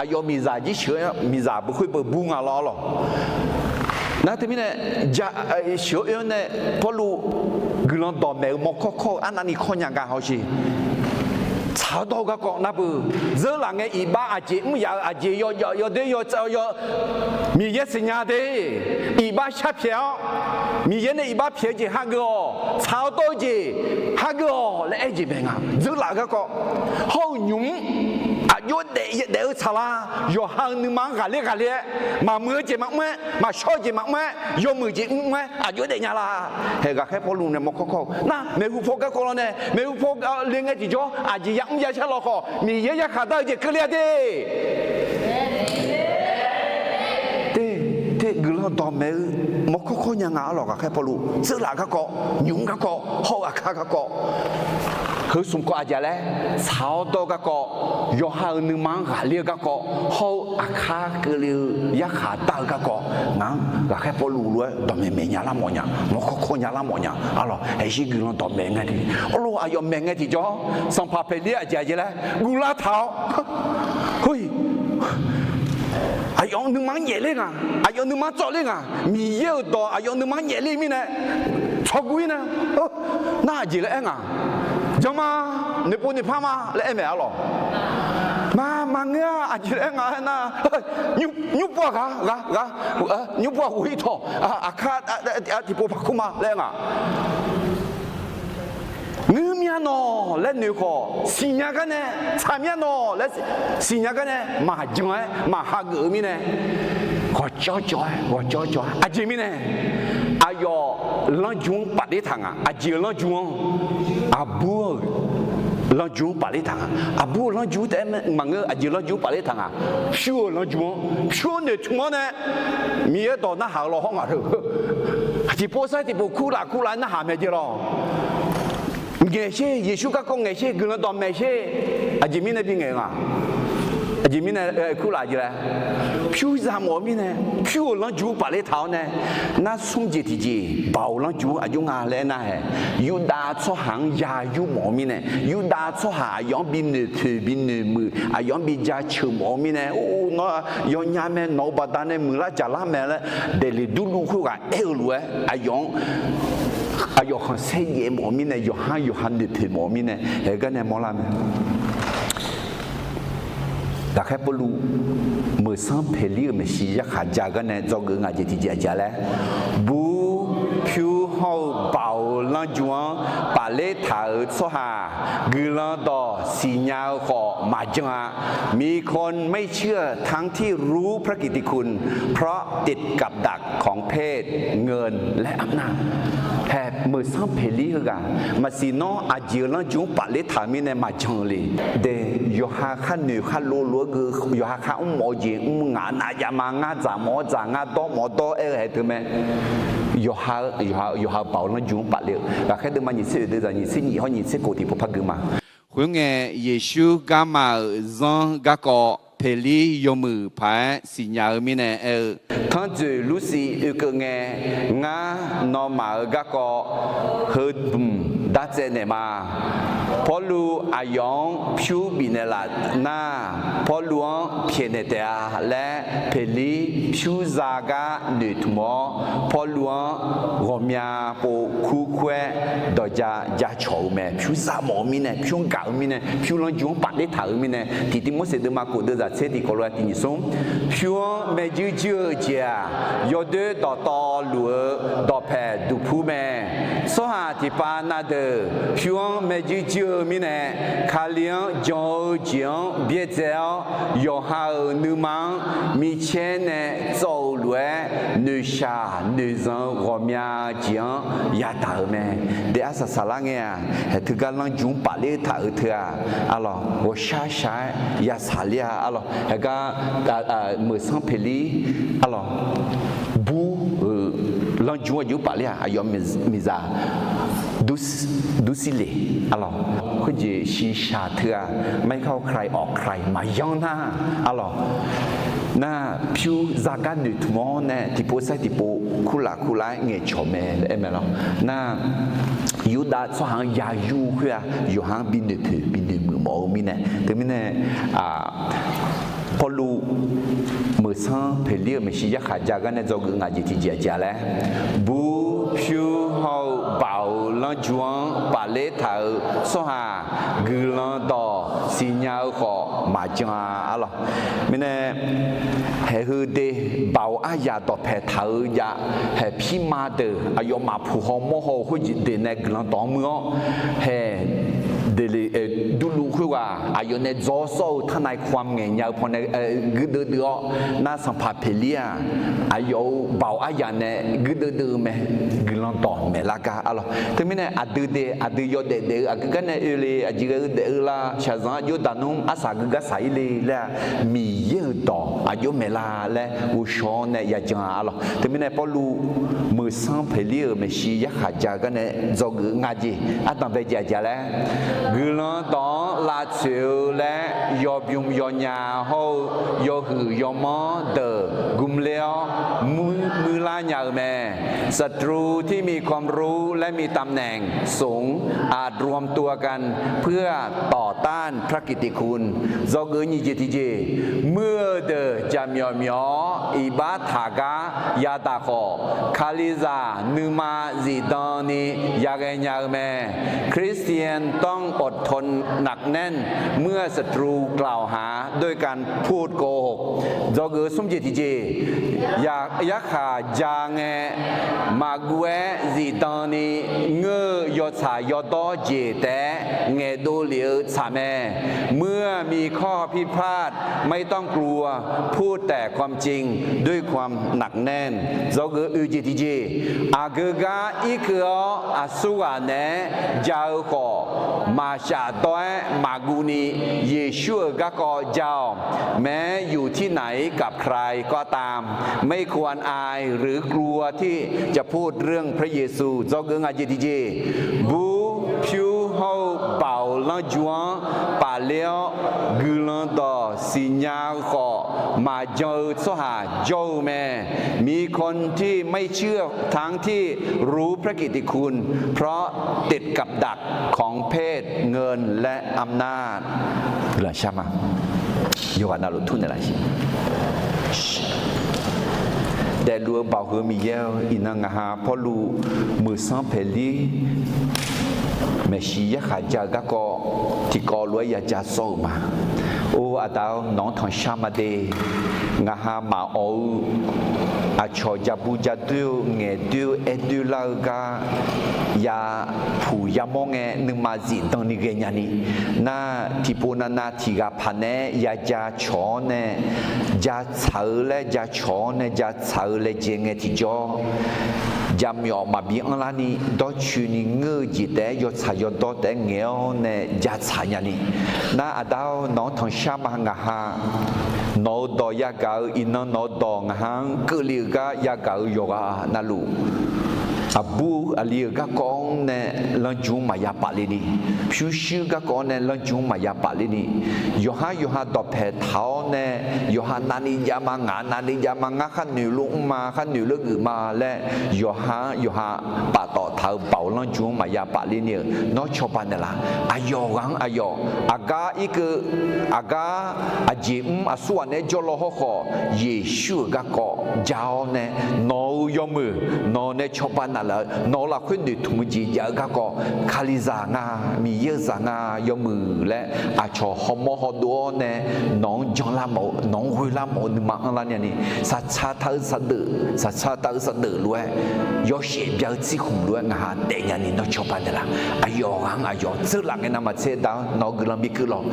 aqyawf miqzaq jir sheuq-eu miqzaq beu khoer beu bur nga lawr arlawq. Nar teumirnae, sheuq-awr oe-awr nae Pawrluv guiqlanq dawqmaeq-eu mawrkawr kawr-eu arnavni kawr nya gar hawsher. Tsaq-awr dawr-eu garkawv navbuq, dzeurlaf ngae iqbax aqjeq mr yaf-eu aqjeq yawjaf yawdoer yawtsaev-awr yaw, Miqyaer siqnya de. Iqbax sharpyaeq-awr, Miqyaer nae iqbax pyaeq-eu jeq hageuf-awq, tsaq-awr dawr-eu jeq hageuf-awq laer aer jeq bae nga. Dzeurlaf-eu garkawv hawr-eu nymq-mr aqjox daef daef-eu tsaqlar, yawqha-euq nuima-anr ghaqler ghaqler-aer, maqmuiq-eu jeq maqmr-aer, maqshawr-eu jeq maqmr-aer, yawmuiq jeq mr-aer aqjox daef nya la. Haeq ghaqkhaer Pawrluv nae mawrkawr kawr-eu nar, maeqhu paw garkawv lawr nae, maeqhu paw le ngae tiqjawr aqjeq yamr yashar lawkhawf, Miqyaer yarkhaq dar-eu jeq keuvle-a de. Te, te guiqlanq dawqmaeq-eu mawrkawr kawr nya nga arlawq. Ghaqkhaer Pawrluv dzeurlaf garkawv, nymq-mr garkawv, hawr-eu aqkar garkawv, heu smq kawv aqjeq laer, tsaq-awr dawr-eu garkawv, yawqha-euq nuima-anr ghaqler-eu garkawv, hawr-eu aqkar keuvle-eu yarkhaq dar-eu garkawv, ngaq-anr ghaqkhaer Pawrluv lof-aer dawqmaeq maeq nya lar mawf nya, mawrkawr kawr nya lar mawf nya arlawq. Aqyawf guiqlanq dawqmaeq ngae, arlawq, aqyawf maeq ngae tiqjawr, sanqpaq Peqlir aqjeq aqjeq laer guvlar taq-awr, hoi, aqyawf nuima-anr nyaefler nga, aqyawf nuima-anr tsawvler nga, Miqyaer-euq dawq aqyawf nuima-anr nyaefler mirnae, tsawqguv-ir nae, nar aqjeq laer aer nga, janma, noeqpov noeqpar ma laer aer maeq arlawq. Ma, maqngeur-a, aqjeq laer aer nga aernar, nymr pov-aq ghaq, ghaq, ghaq, nymr pov-aq ghof-ir tawq, aqkar tiqpov parkur ma laer aer nga. Ngeur mya nawq laer noeq khawf, siqnya gar nae, tsaq mya nawq laer siqnya gar nae maqjan-aer maqhageuf-eu mirnae, ghawqcawv cawv-aer, ghawqcawv cawv-aer, aqjeq mirnae, aqyawf lanrju-anr pafler taq nga. Aqjeq-euq lanrju-anr, aqbur-euq lanrju-anr pafler taq nga. Aqbur-euq lanrju taef-aer maqngeur, aqjeq lanrju-anr pafler taq nga. Pyur-euq lanrju-anr, pyur-anr noeqtmq-awr nae, Miqyaer dawq narhaq-eu law hawr ngaq-eu, tiqpov sar tiqpov kurlaf kurlaf-aer narhaq mae jeq lawq. Ngaeqsher, Yeqsur garkawv ngaeqsher, guiqlanq dawqmaeq sher. Aqjeq mirnae bingaeq nga. Aqjeq mirnae kurlaf jeq laer, pyur za mawf-eu mirnae, pyur-euq lanrju-anr pafler taq-awr nae, nar smr jeq tiqjeq baoq-euq lanrju-anr aqjox nga laer aernar-ae, Yurdav tsawrhaq-anr ya yur mawf-eu mirnae, Yurdav tsawrhaq aqyawf-anr bi noeqpoeq bi noeqmuiq, aqyawf-anr bi jaceuq mawf-eu mirnae, or, nawr yawnya mae, nawq-euq baqdanae muiqlar jaqlar mae laer daefle durluv khoerghaq aer-eu lof-aer aqyawf-anr, aqyawf khanqsaer jaev mawf-eu mirnae, yawqha-anr yawqha noeqpoeq mawf-eu mirnae, haegar nae mawrlar mae. Ghaqkhaer Pawrluv, Meuqsanr Peqlir-euq maeqshi yarkhaq ja gar nae dzawgeuf nga jeq tiqjeq aqjeq laer, bur, pyur hawr-eu baoq-euq lanrju-anr pafler taq-euq tsawrhaq, guiqlanq dawq siqnya-eu khawf maqjan-a. มีคนไม่เชื่อทั้งที่รู้พระกิตติคุณ เพราะติดกับดักของเพศเงินและอำนาจ Hae, Meuqsanr Peqlir heughaq, maqsiq nawr aqjeq-euq lanrju-anr pafler taq-eu mirnae maqjan-eu le. De, yawqha khar noeq khar lov lof-aer geu, yawqha khar mr mawf-eu jeq mr, ngaq nav jav ma, ngar dzaq mawf-awr dzaq, ngar dawr mawf-awr dawr aer-eu haeq teu mae. Yawqha, yawqha-euq baoq lanrju-anr pafler-eu. Ghaqkhaer deuvma nyiq tser oeq deuv zaq nyiq tser nyiq hawr nyiq tser kof tiqpov par gui ma. Khoerngae, Yeqsur garma-euq zanr garkawv Peqlir yawmuiq paq-aer siqnya-eu mirnae aer-eu, Tanrjoeq Lursiv oekeuv ngae, ngar nawmaf-euq garkawv heu dmq dartsaev naeq ma. Pawrluv aqyawf-anr pyur bifnaeq laf nar, Pawrluv-anr pyaeqnaeq taef-a laer Peqlir pyur za gar noeqtmq-awr, Pawrluv-anr ghawqmya pov kur kur-aer dawqja jacawq-eu mae. Pyur za mawf-eu mirnae, pyur gaq-eu mirnae, pyur lanrju-anr pafler taq-euq mirnae, tiqtiv Morseq deuvma kof deuv zaq tser tiqkawv lof-aer tiq nyiq smr, pyur-anr maerjuir juir-eu jeq-aq, yawdoer dawqtawvluf-eu dawqpaeq duqpur mae. Tsawrhaq tiqpav na deuq pyur-anr maerjuir juir-eu mirnae, Kali-anr jan-eu jeq-anr byaerdzae-awr, yawqha-euq nuima-anr micaer nae tsawv-eu lof-aer, noeqshaq noeqzanq-eu ghawqmya jeq-anr yadaq-euq mae. De arsaq saqlar ngae-aq, haeq teugar lanrju-anr pafler taq-eu teu-aq, arlawq, ghawqshaq shaq-aer yasaq ler-a, arlawq, haegar Meuqsanr Peqlir, arlawq, bur-euq lanrju-anr aqjox pafler-aq, aqyawf miqzaq Dursirle, arlawq, khoerjeq shiqshaq teu-aq, ไม่เข้าใครออกใคร maqyanr nar, arlawq, nar pyur zagar noeqtmq-awr nae tiqpov sair tiqpov kurlaf kurlaf-aer ngaeqcawq mae laer aer mae lawq. Nar Yurdav tsawrhaq-anr ya yur khoer-aq, yawqha-anr bi noeqpoeq bi noeqmuiq mawf-eu mirnae, teumirnae, Pawrluv Meuqsanr Peqlir-euq maeqshi yarkhaq ja gar nae dzawgeuf ngaq jeq tiqjeq aqjeq-a laer, bur pyur hawr-eu baoq-euq lanrju-anr pafler taq-euq tsawrhaq guiqlanq dawq siqnya-eu khawf maqjan-a arlawq. Mirnae, haeq heu de, Baoq aryaq dawqpaeq taq-eu jav, haeq pirma deuq aqyawfmaf puq haw mawr haw-eu khoerdeuq nae guiqlanq dawq-anr muir-awr, haeq, Deliq, Durluv khoerghaq aqyawf nae dzaw sawr-eu ทนายความ ngaeq nya-eu pawnae guirdeuv deuv-awr, nar Sanqpaq Peqlir-aq, aqyawf-euq Baoq aryaq nae guirdeuv deuv-eu mae. Guiqlanq dawq maeqlar gar arlawq. Teumirnae aqdui de, aqdui yawdaef daef-eu aqgeu gar nae oe le, aqjeq ghae-eu daef-eu la, shaqzanq aqjox daqnmr arsaq geugar saq-ir le laer-aq, Miqyaer-euq dawq aqjox maeqlar laer ghovshaw-awr nae yajan-a arlawq. Teumirnae Pawrluv, Muiqsanr Peqlir-euq maeqshi yarkhaq ja-eu gar nae dzawgeuf nga jeq ardanq bae jeq aqjeq laer, guiqlanq dawq-anr lavtsoeq-eu laer yawbymr yawnya hawr-eu yawhuiq yawmanr deuq gmler-awr, muir, muirlar nya-eu mae. ศัตรูที่มีความรู้และมีตำแหน่งสูง อาจรวมตัวกันเพื่อต่อต้านพระกิตติคุณ Dzawgeuf nyiq jeq tiqjeq, muir-eu deuq jaqmyawf myawf-awr iqbax taq gar yadaq khawf, Kalizaq nuima zifdan ni yaghae nya-eu mae. คริสเตียนต้องอดทนหนักแน่นเมื่อศัตรูกล่าวหาด้วยการพูดโกหก Dzawgeuf smr jeq tiqjeq, ya, yarkhaq ja ngae, maqguv-aer zifdan ni ngeur-eu yawtsaq yawdawr jeq taef-aer ngaeqdov lef-eu tsaq mae. เมื่อมีข้อผิดพลาด ไม่ต้องกลัว พูดแต่ความจริงด้วยความหนักแน่น Dzawgeuf oeq jeq tiqjeq, aqgeu gar irkeuv-awr aqsurghaq naeq-aer ja-eu khawf, maqshaf dawr-aer maqguv ni Yeqsur-euq garkawv ja-awq. แม้อยู่ที่ไหนกับใครก็ตาม ไม่ควรอายหรือกลัวที่จะพูดเรื่องพระเยซู Dzawgeuf ngaq jeq tiqjeq, bur pyur hawr-eu Baoq lanrju-anr pafler-awr, guiqlanq dawq siqnya-eu khawf maqjan-eu tsawrhaq jawr-eu mae. มีคนที่รู้พระกิตติคุณทั้งที่รู้ติดกับดักของเพศ เงิน และอำนาจ Guiqlanq shar ma. Yawqghaq navluf tmr naeqlaf siq. Daefluf-eu Baoq heu Miqyaer-eu, iqnan ngaq ha Pawrluv Muiqsanr Peqlir maeqshi yarkhaq ja-eu garkawv tiqkawv lof-aer yaja sawr-euq ma. Or aqda-or, nawq-anr tanqshar ma de. Ngaq ha maqawq-eu aqcawq ja bur ja doer-eu ngaeq doer-eu aer doer lar-eu gar yapuq yamawr ngae nuima zifdan ni ghaenya ni, nar tiqpov navnav tiq ghaq paq naeq-aer yaja cawq-awr nae, ja tsaq-eu laer ja cawq-awr nae ja tsaq-eu laejae ngae tiqjawr, jaqmyawf maqbi anrlar ni dawrcoeni ngeur-eu jeq taef-aer yawtsaq yawdawr taef-aer ngaeq-awr nae ja tsaq nya ni, nar aqda-or, nawq-anr tanqshar ma ngaq ha. Nawq-euq dawq yagaq-eu iqnan nawq-eu dawq ngaq ha-anr keuvle-euq gar yagaq-eu yawqghaq navluf, aqbur aqli-euq garkawv-anr nae lanrju-anr maqya paf le ni, pyurshuir garkawv-anr nae lanrju-anr maqya paf le ni, yawqhar yawqha dawqpaeq taq-awr nae, yawqha navni jav ma, ngaq navni jav ma, ngar khar noeq lof mr ma, khar noeq lof geuf ma laer yawqha-anr yawqha paftawf taq-eu Baoq lanrju-anr maqya paf le ni-euq nawr cawba naeqlaf. Aqyawf ghaq-anr aqyawf, aqgar irkeuv, aqgar aqjeq mr aqsurghaq naeq-aer jawrlaw hawrkhawf, Yeqsur-euq garkawv ja-awr nae, nawq-euq yawmuiq nawq nae cawba naqlaf-eu, nawq-euq lafkhoer noeqtmq-eu jeq jav-eu garkawv, Kalizaq nga, Miqyaer-euq zaq nga, yawmuiq laer aqcawq hawmawr hawdov-awr nae, nawq-anr janlar mawf-eu, nawq-anr ghoelar mawf-eu nuima anrlar nya ni, saqtsaq taq-eu saqdeuf, saqtsaq taq-eu saqdeuf lof-aer, yawshaef bya-eu tsirkhmq lof-aer ngaq ha daef nya ni nawr cawba naeqlaf. Aqyawf ghaq-anr aqyawf tseurlaf ngae navmaqtser da-anr nawq-eu guiqlanq bi keuv lawq.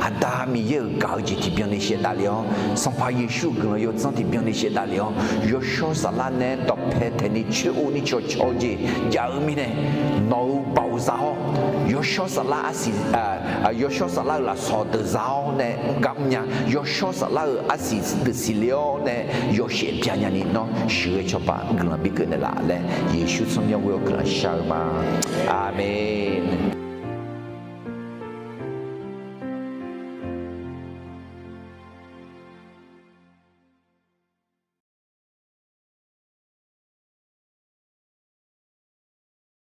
Aqda Miqyaer-euq gaq-eu jeq tiqbyan ni shaevdav le-awr, Sanqpaq Yeqsur-euq guiqlanq yawdzanr tiqbyan ni shaevdav le-awr, yawshawr saflar nae-aer dawqpae taeq ni coer-eu ni cawqcawq-eu jeq jav-eu mirnae, nawq-euq Baoq za-awr, yawshawr saflar arsiq, yawshawr saflar-euq lafsawq deuq za-awr nae gar mrnya, yawshawr saflar-euq arsiq deuq siqle-awr nae yawshaef bya nya ni nawr sheuqghae cawba guiqlanq bi keuv naeqlaf laer Yeqsur tsawrmyanr ghoe-awr guiqlanq shar-eu ma. Aqmeq.